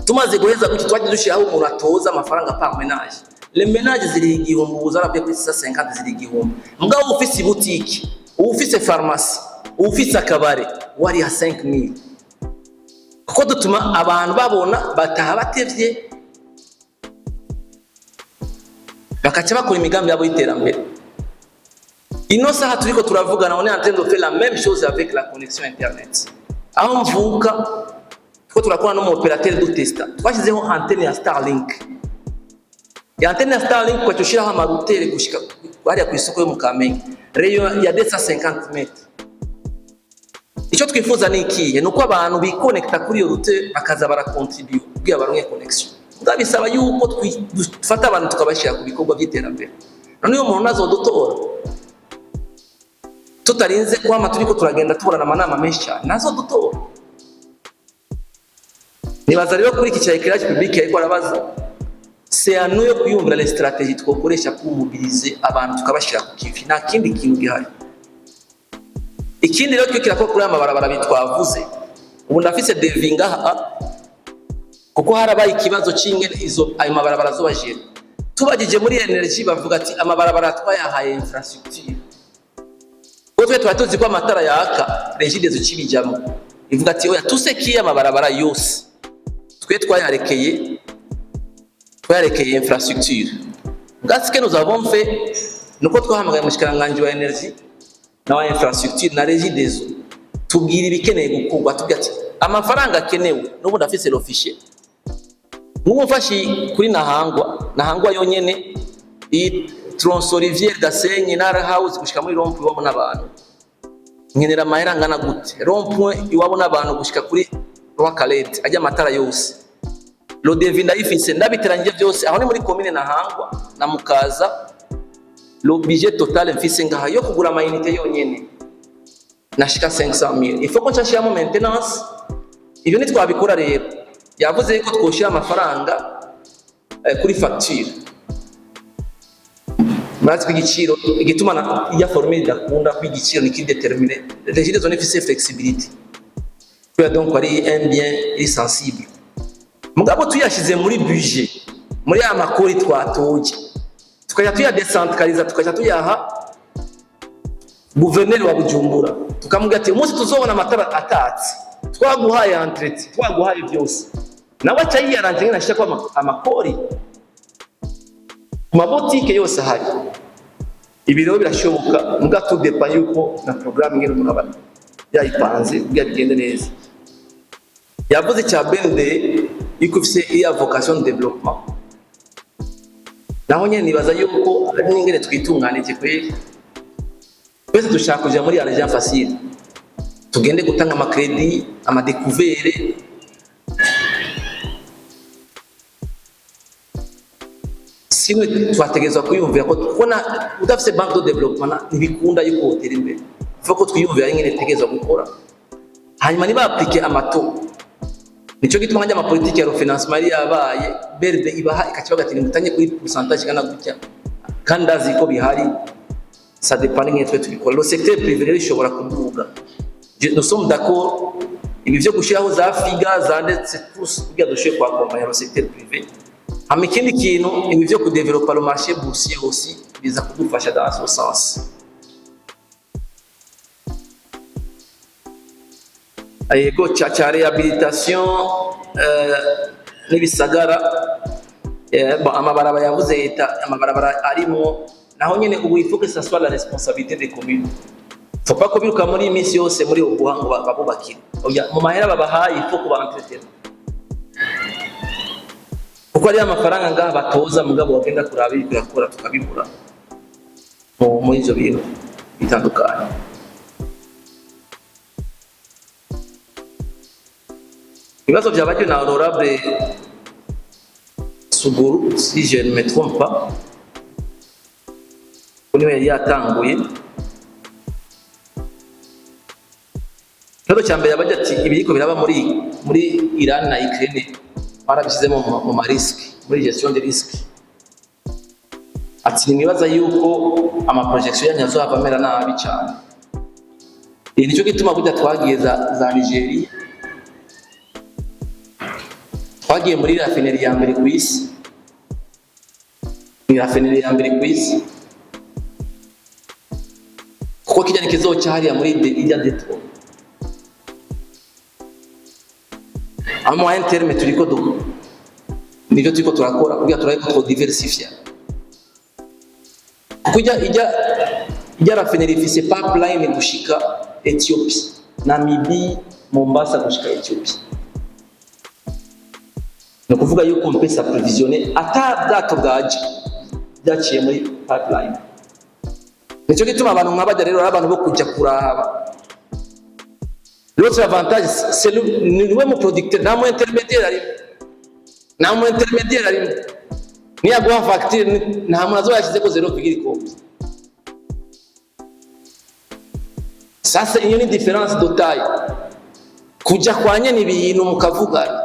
Tumaze guheza gutyo, twagiye dushyiraho umuntu atoza amafaranga par ménage. Les ménages ziri 1000, ubu zarabye kuri 650, ziri 1000. Mugabo ufise boutique, ufise pharmacie, ufise akabare, wariha 5000, kuko dutuma abantu babona bataha batevye, bakaca bakora imigambi yabo y'iterambere. Ino saha turiko turavugana, on est en train de faire la même chose avec la connexion internet. Aho mvuka two turakora no mu opérateur, dutesta, twashyizeho antenne ya Starlink. Ya antenne ya Starlink, ukaca ushiraho ama routeur gushika hariya ku isoko yo mu Kamenge, rayon ya 250 mètres. Icyo twifuza ni ikihe? Ni uko abantu bikonekita kuri iyo routeur, bakaza barakontribuye kugira baronke connexion. Mbwa bisaba yuko dufata abantu tukabashyira ku bikorwa by'iterambere. None uyo muntu nazodutora tutarinze kwama turiko turagenda tuburana amanama menshi cyane, nazodutora. Nibaza rero kuri iki cya éclairage public ariko arabaza, c'est à nous yo kwiyumvira les stratégies twokoresha pour mobiliser abantu, tukabashyira ku kivi. Nta kindi kintu gihari. Ikindi rero cyo kirakora kuri aya mabarabara bitwavuze, ubu ndafise devis ngaha, kuko harabaye ikibazo c'ingene izo ayo mabarabara azobajera. Tubagije muri énergie, bavuga ati amabarabara twayahaye infrastructure, kuko twe tuba tuzi ko amatara yaka. Regideso cibijamo ivuga ati oya, tusekiye amabarabara yose twe twayarekeye infrastructure. Bwa ce que nous avons fait, nuko twahamagaye umushikiranganji wa énergie na wa infrastructure na Regideso, tubwira ibikeneye gukorwa, tubwira ati amafaranga akenewe. N'ubu ndafise le fichier. Nk'ubu mfashi kuri Ntahangwa, Ntahangwa yonyene, iyi tronçon Rivière Gasenyi Nara House gushika muri rond-point iwabo n'abantu, nkenera amahera angana gute? Rond-point iwabo n'abantu gushika kuri Roi Khaled, ajya amatara yose, le devis ndayifise, ndabiteranyije byose. Aho ni muri commune Ntahangwa na Mukaza. Le budget total mfise ngaha yo kugura ama unité yonyene nashika 500 000. Il faut ko nshashiramo maintenance. Ibyo ntitwabikora rero. Yavuze yuko twoshira amafaranga kuri facture. Murazi ko igiciro igituma iya formule idakunda ko igiciro ni kidétermine. Regideso ifise flexibilité kubera donc ari un bien iri sensible. Mugabo tuyashize muri budget, muri ya makori twatoye, tukajya tuyadecentraliza, tukajya tuyaha guverineri wa Bujumbura, tukamubwira ati umunsi tuzobona amatara atatse, twaguhaye entretien, twaguhaye byose, nawe aca yiyaranje nyine ashirako amakori ku mabotike yose ahari. Ibi rero birashoboka, muga tout dépend yuko na programme ingene umuntu aba yayipanze kugira bigende neza. Yavuze icya BND yuko ifise iriya vocation de développement. Naho nyene nibaza yuko ari n'ingene twitunganije kweri. Twese dushaka kuja muri argent facile, tugende gutanga ama crédit, ama découvert. Simwe twategerezwa kwiyumvira ko kubona udafise banque de développement ntibikunda yuko wotera imbere. Faut ko twiyumvira ingene tegerezwa gukora, hanyuma niba appliquer ama taux. Nico gituma njya amapolitiki ya refinancement yari yabaye, BRD ibaha ikakibaga ati nimutanye kuri pourcentage ingana gutya, kandi ndazi ko bihari. Ça dépend n'ingene twe tubikora. Le secteur privé rero ishobora kuduga. Nous sommes d'accord, ibi vyo gushiraho za FIGA zandetse tous kugira dushobore kuaccompagner le secteur privé. Hama ikindi kintu, ibi vyo kudevelopa le marché boursier aussi biza kudufasha dans ce sens. Yego, cya réhabilitation n'ibisagara, bon, amabarabara yavuze leta, amabarabara arimo naho nyene ubu il faut que ça soit la responsabilité des communes. Faut pas ko biruka muri iyi minsi yose muri ubu ngo babubakire. Oya, mu mahera babahaye il faut kuba entretenir, kuko ariyo amafaranga ngaha batoza, mugabo bagenda kuraba ibiriko birakora tukabibura muri ivyo bintu bitandukanye. Ibibazo byabajwe na honorable Suguru, si je ne me trompe pas, ko niwe yari yatanguye. Ikibazo cya mbere yabaje ati: ibiriko biraba muri Iran na Ukraine barabishyizemo mu ma risques, muri gestion de risque? Ati: nimwibaza yuko ama projections yanyu azohava amera nabi cyane. Iyi nicyo gituma burya twagiye za Nigeria, twagiye muri raffinerie ya mbere ku isi. Ni raffinerie ya mbere ku isi, kuko kijya nikizoca hariya muri ijya détroit. À moyen terme turiko nivyo turiko turakora kugira turabe ko twodiversifya, kuko ijya raffinerie ifise pipeline gushika Ethiopie, Namibie, Mombasa gushika Ethiopie. Ni ukuvuga yuko on peut s'approvisionner ata bwato bwaje, byaciye muri pipeline. Nicyo gituma abantu nk'abajya rero ari abantu bo kujya kuraba. L'autre avantage, c'est le niwe mu producteur, nta mu intermédiaire arimo, nta mu intermédiaire arimo. Niyaguha facture, nta muntu azoba yashyize ko zéro virgule combien. Sasa iyo ni différence de taille, kujya kwa nyene ibintu mukavugana,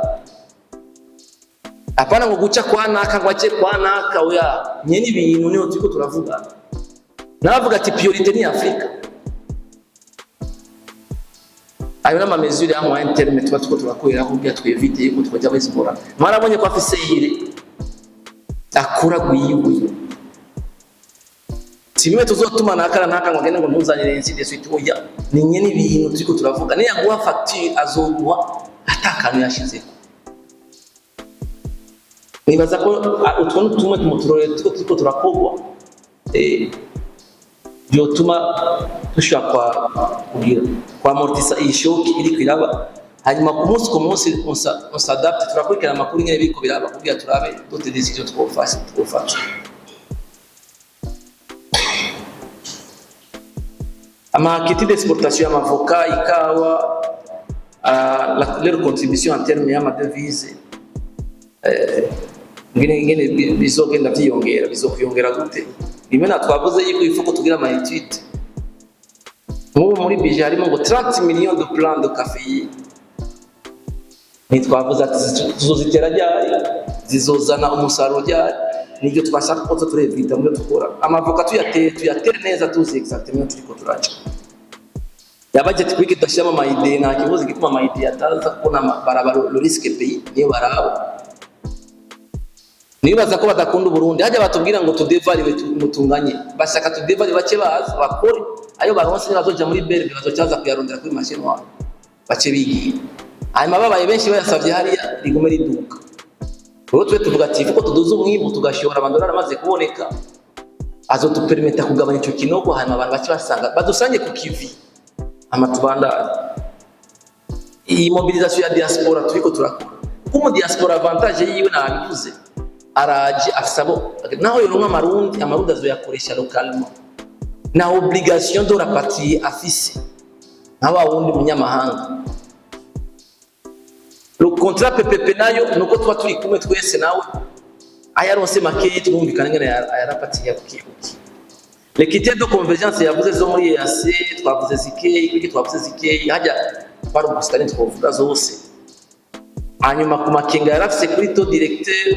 hapana ngo guca kwa naka ngo ace kwa naka. Oya, nyene ibintu niho turiko turavugana. Nabavuga ati priorité ni Afrika. Ayo n'ama mesures ya moyen terme tuba turiko turakorera kugira twevite yuko twajya bazibora. Mwarabonye ko afise yire akura gwiwe, si bimwe tuzotuma naka na naka ngo agende ngo ntuzanire, ainsi de suite. Oya, ni nyene ibintu turiko turavuga. Niyaguha facture, azoguha ata kantu yashizeko. Nibaza ko utwo ni tumwe mu turore turiko turakorwa byotuma dushobora kwa kugira kwamortisa iyi choc iriko iraba. Hanyuma ku munsi on s'adapte, turakurikirana amakuru nyene biriko biraba kugira turabe d'autres décisions twofata. Ama activités d'exportation y'amavoka, ikawa, leur contribution en termes y'ama devises, ngene bizogenda vyiyongera, bizokwiyongera gute? Rimwe na twavuze yuko il faut ko tugira ama études. Nk'ubu muri budget harimo ngo 30 millions de plants de café. Ntitwavuze ati tuzozitera ryari, zizozana umusaruro ryari. Nibyo twashaka ko turevita mu byo dukora. Amavoka tuyatere, tuyatere neza, tuzi exactement turiko turaca. Yabaje ati kwiki tudashyiramo ama idées? Nta kibazo gituma ama idées ataza, kuko baraba le risque pays niyo baraba. Nibaza ko badakunda Uburundi. Hajya batubwira ngo tudevariwe mutunganye, bashaka tudevari bake baza bakore ayo baronse, bazoja muri BRB, bazocaza kuyarondera kuri marché noir, bace bigiye. Hanyuma babaye benshi bayasavye hariya, rigume riduka. Rero twe tuvuga ati kuko tuduze umwimbu, tugashora, amadolari amaze kuboneka azotupermeta kugabanya ico kinogo. Hanyuma abantu bace basanga badusange ku kivi, hama tubandanye iyi mobilisation ya diaspora turiko turakora, kuko mu diaspora avantage yiwe nabivuze, araje afise abo naho yoronka amarundi, amarundi azoyakoresha localement, na obligation de rapatrier afise nka wa wundi munyamahanga. Le contrat PPP nayo nuko tuba turi kumwe twese, nawe ayaronse makeyi twumvikana ngene ayarapatiye buke buke. Les critères de convergence yavuze zo muri EAC, twavuze zikeyi, kuki twavuze zikeyi hajya twari ubusitani, twovuga zose. Hanyuma ku makenga yarafise kuri taux directeur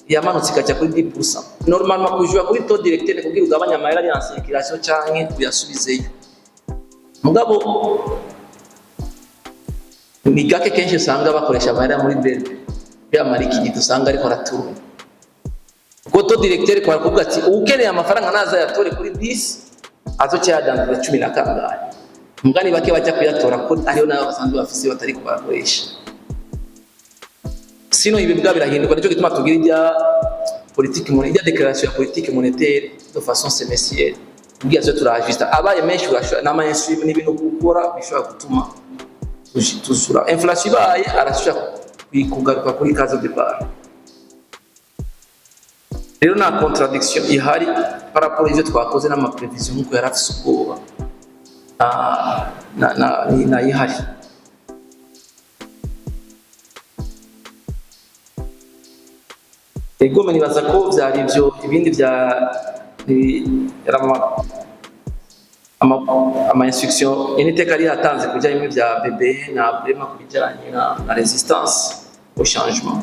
yamanutse ikajya kuri 10%. Normalement kujura kuri taux directeur ni kugira ugabanye amahera ari en circulation canke uyasubizeyo, mugabo ni gake kenshi usanga bakoresha amahera muri BRB byamara iki gihe usanga ariko araturwa, kuko taux directeur kwa kuvuga ati ukeneye amafaranga naza yatore kuri 10, azoca yadandaza cumi na kangahe. Mugani bake bajya kuyatora ko ariyo nayo basanzwe bafise batari barakoresha. Sino ibi bwa birahinduka. Nicyo gituma tugira ijya politique monétaire, ijya déclaration ya politique monétaire de façon semestrielle. Kugira twe turajusta abaye menshi, urashobora n'ama instrument n'ibintu gukora bishobora gutuma tuzura inflation ibaye, arashobora kugaruka kuri case de départ. Rero nta contradiction ihari par rapport ivyo twakoze n'ama prévision, nkuko yari afise ubwoba na ihari. Ego, nibaza ko vyari ivyo. Ibindi vya yari ama instruction initeka yari yatanze ku bijyanye n'ibya BBN na BREMA, ku bijyanye na résistance au changement.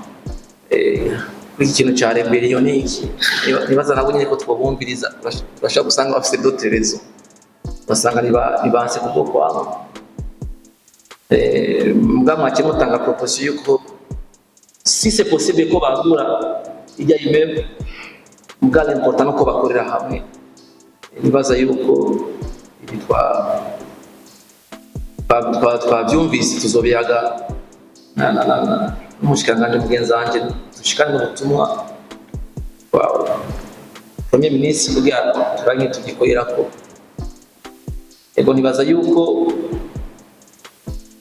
Kuri iki kintu cya rébellion ni iki? Nibaza nabo nyine ko twabumviriza, turashobora gusanga bafite d'autres raisons, basanga nibanse kubwo kwabo. Mbwa mwake mutanga proposition yuko si c'est possible ko bagura ijya immeuble, mbwa l'important nuko bakorera hamwe. Nibaza yuko ibi twabyumvise, tuzobiyaga n'umushikiranganji mugenzi wanje, dushikane n'ubutumwa wa premier ministre kugira turange tugikorerako. Ego, nibaza yuko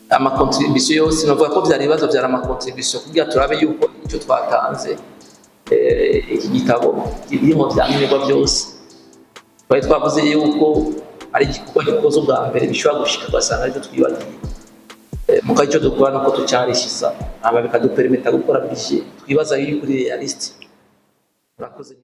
ama contribution yose, navuga ko byari ibibazo, byari ama contribution kugira turabe yuko icyo twatanze, iki gitabo kirimo byankenerwa byose. Twari twavuze yuko ari igikorwa gikoze ubwa mbere, bishobora gushika ugasanga aribyo twibagiye. Muga icyo dukora nuko tucarishisa aba bikadupermeta gukora budget twibaza yuko iri réaliste. Murakoze.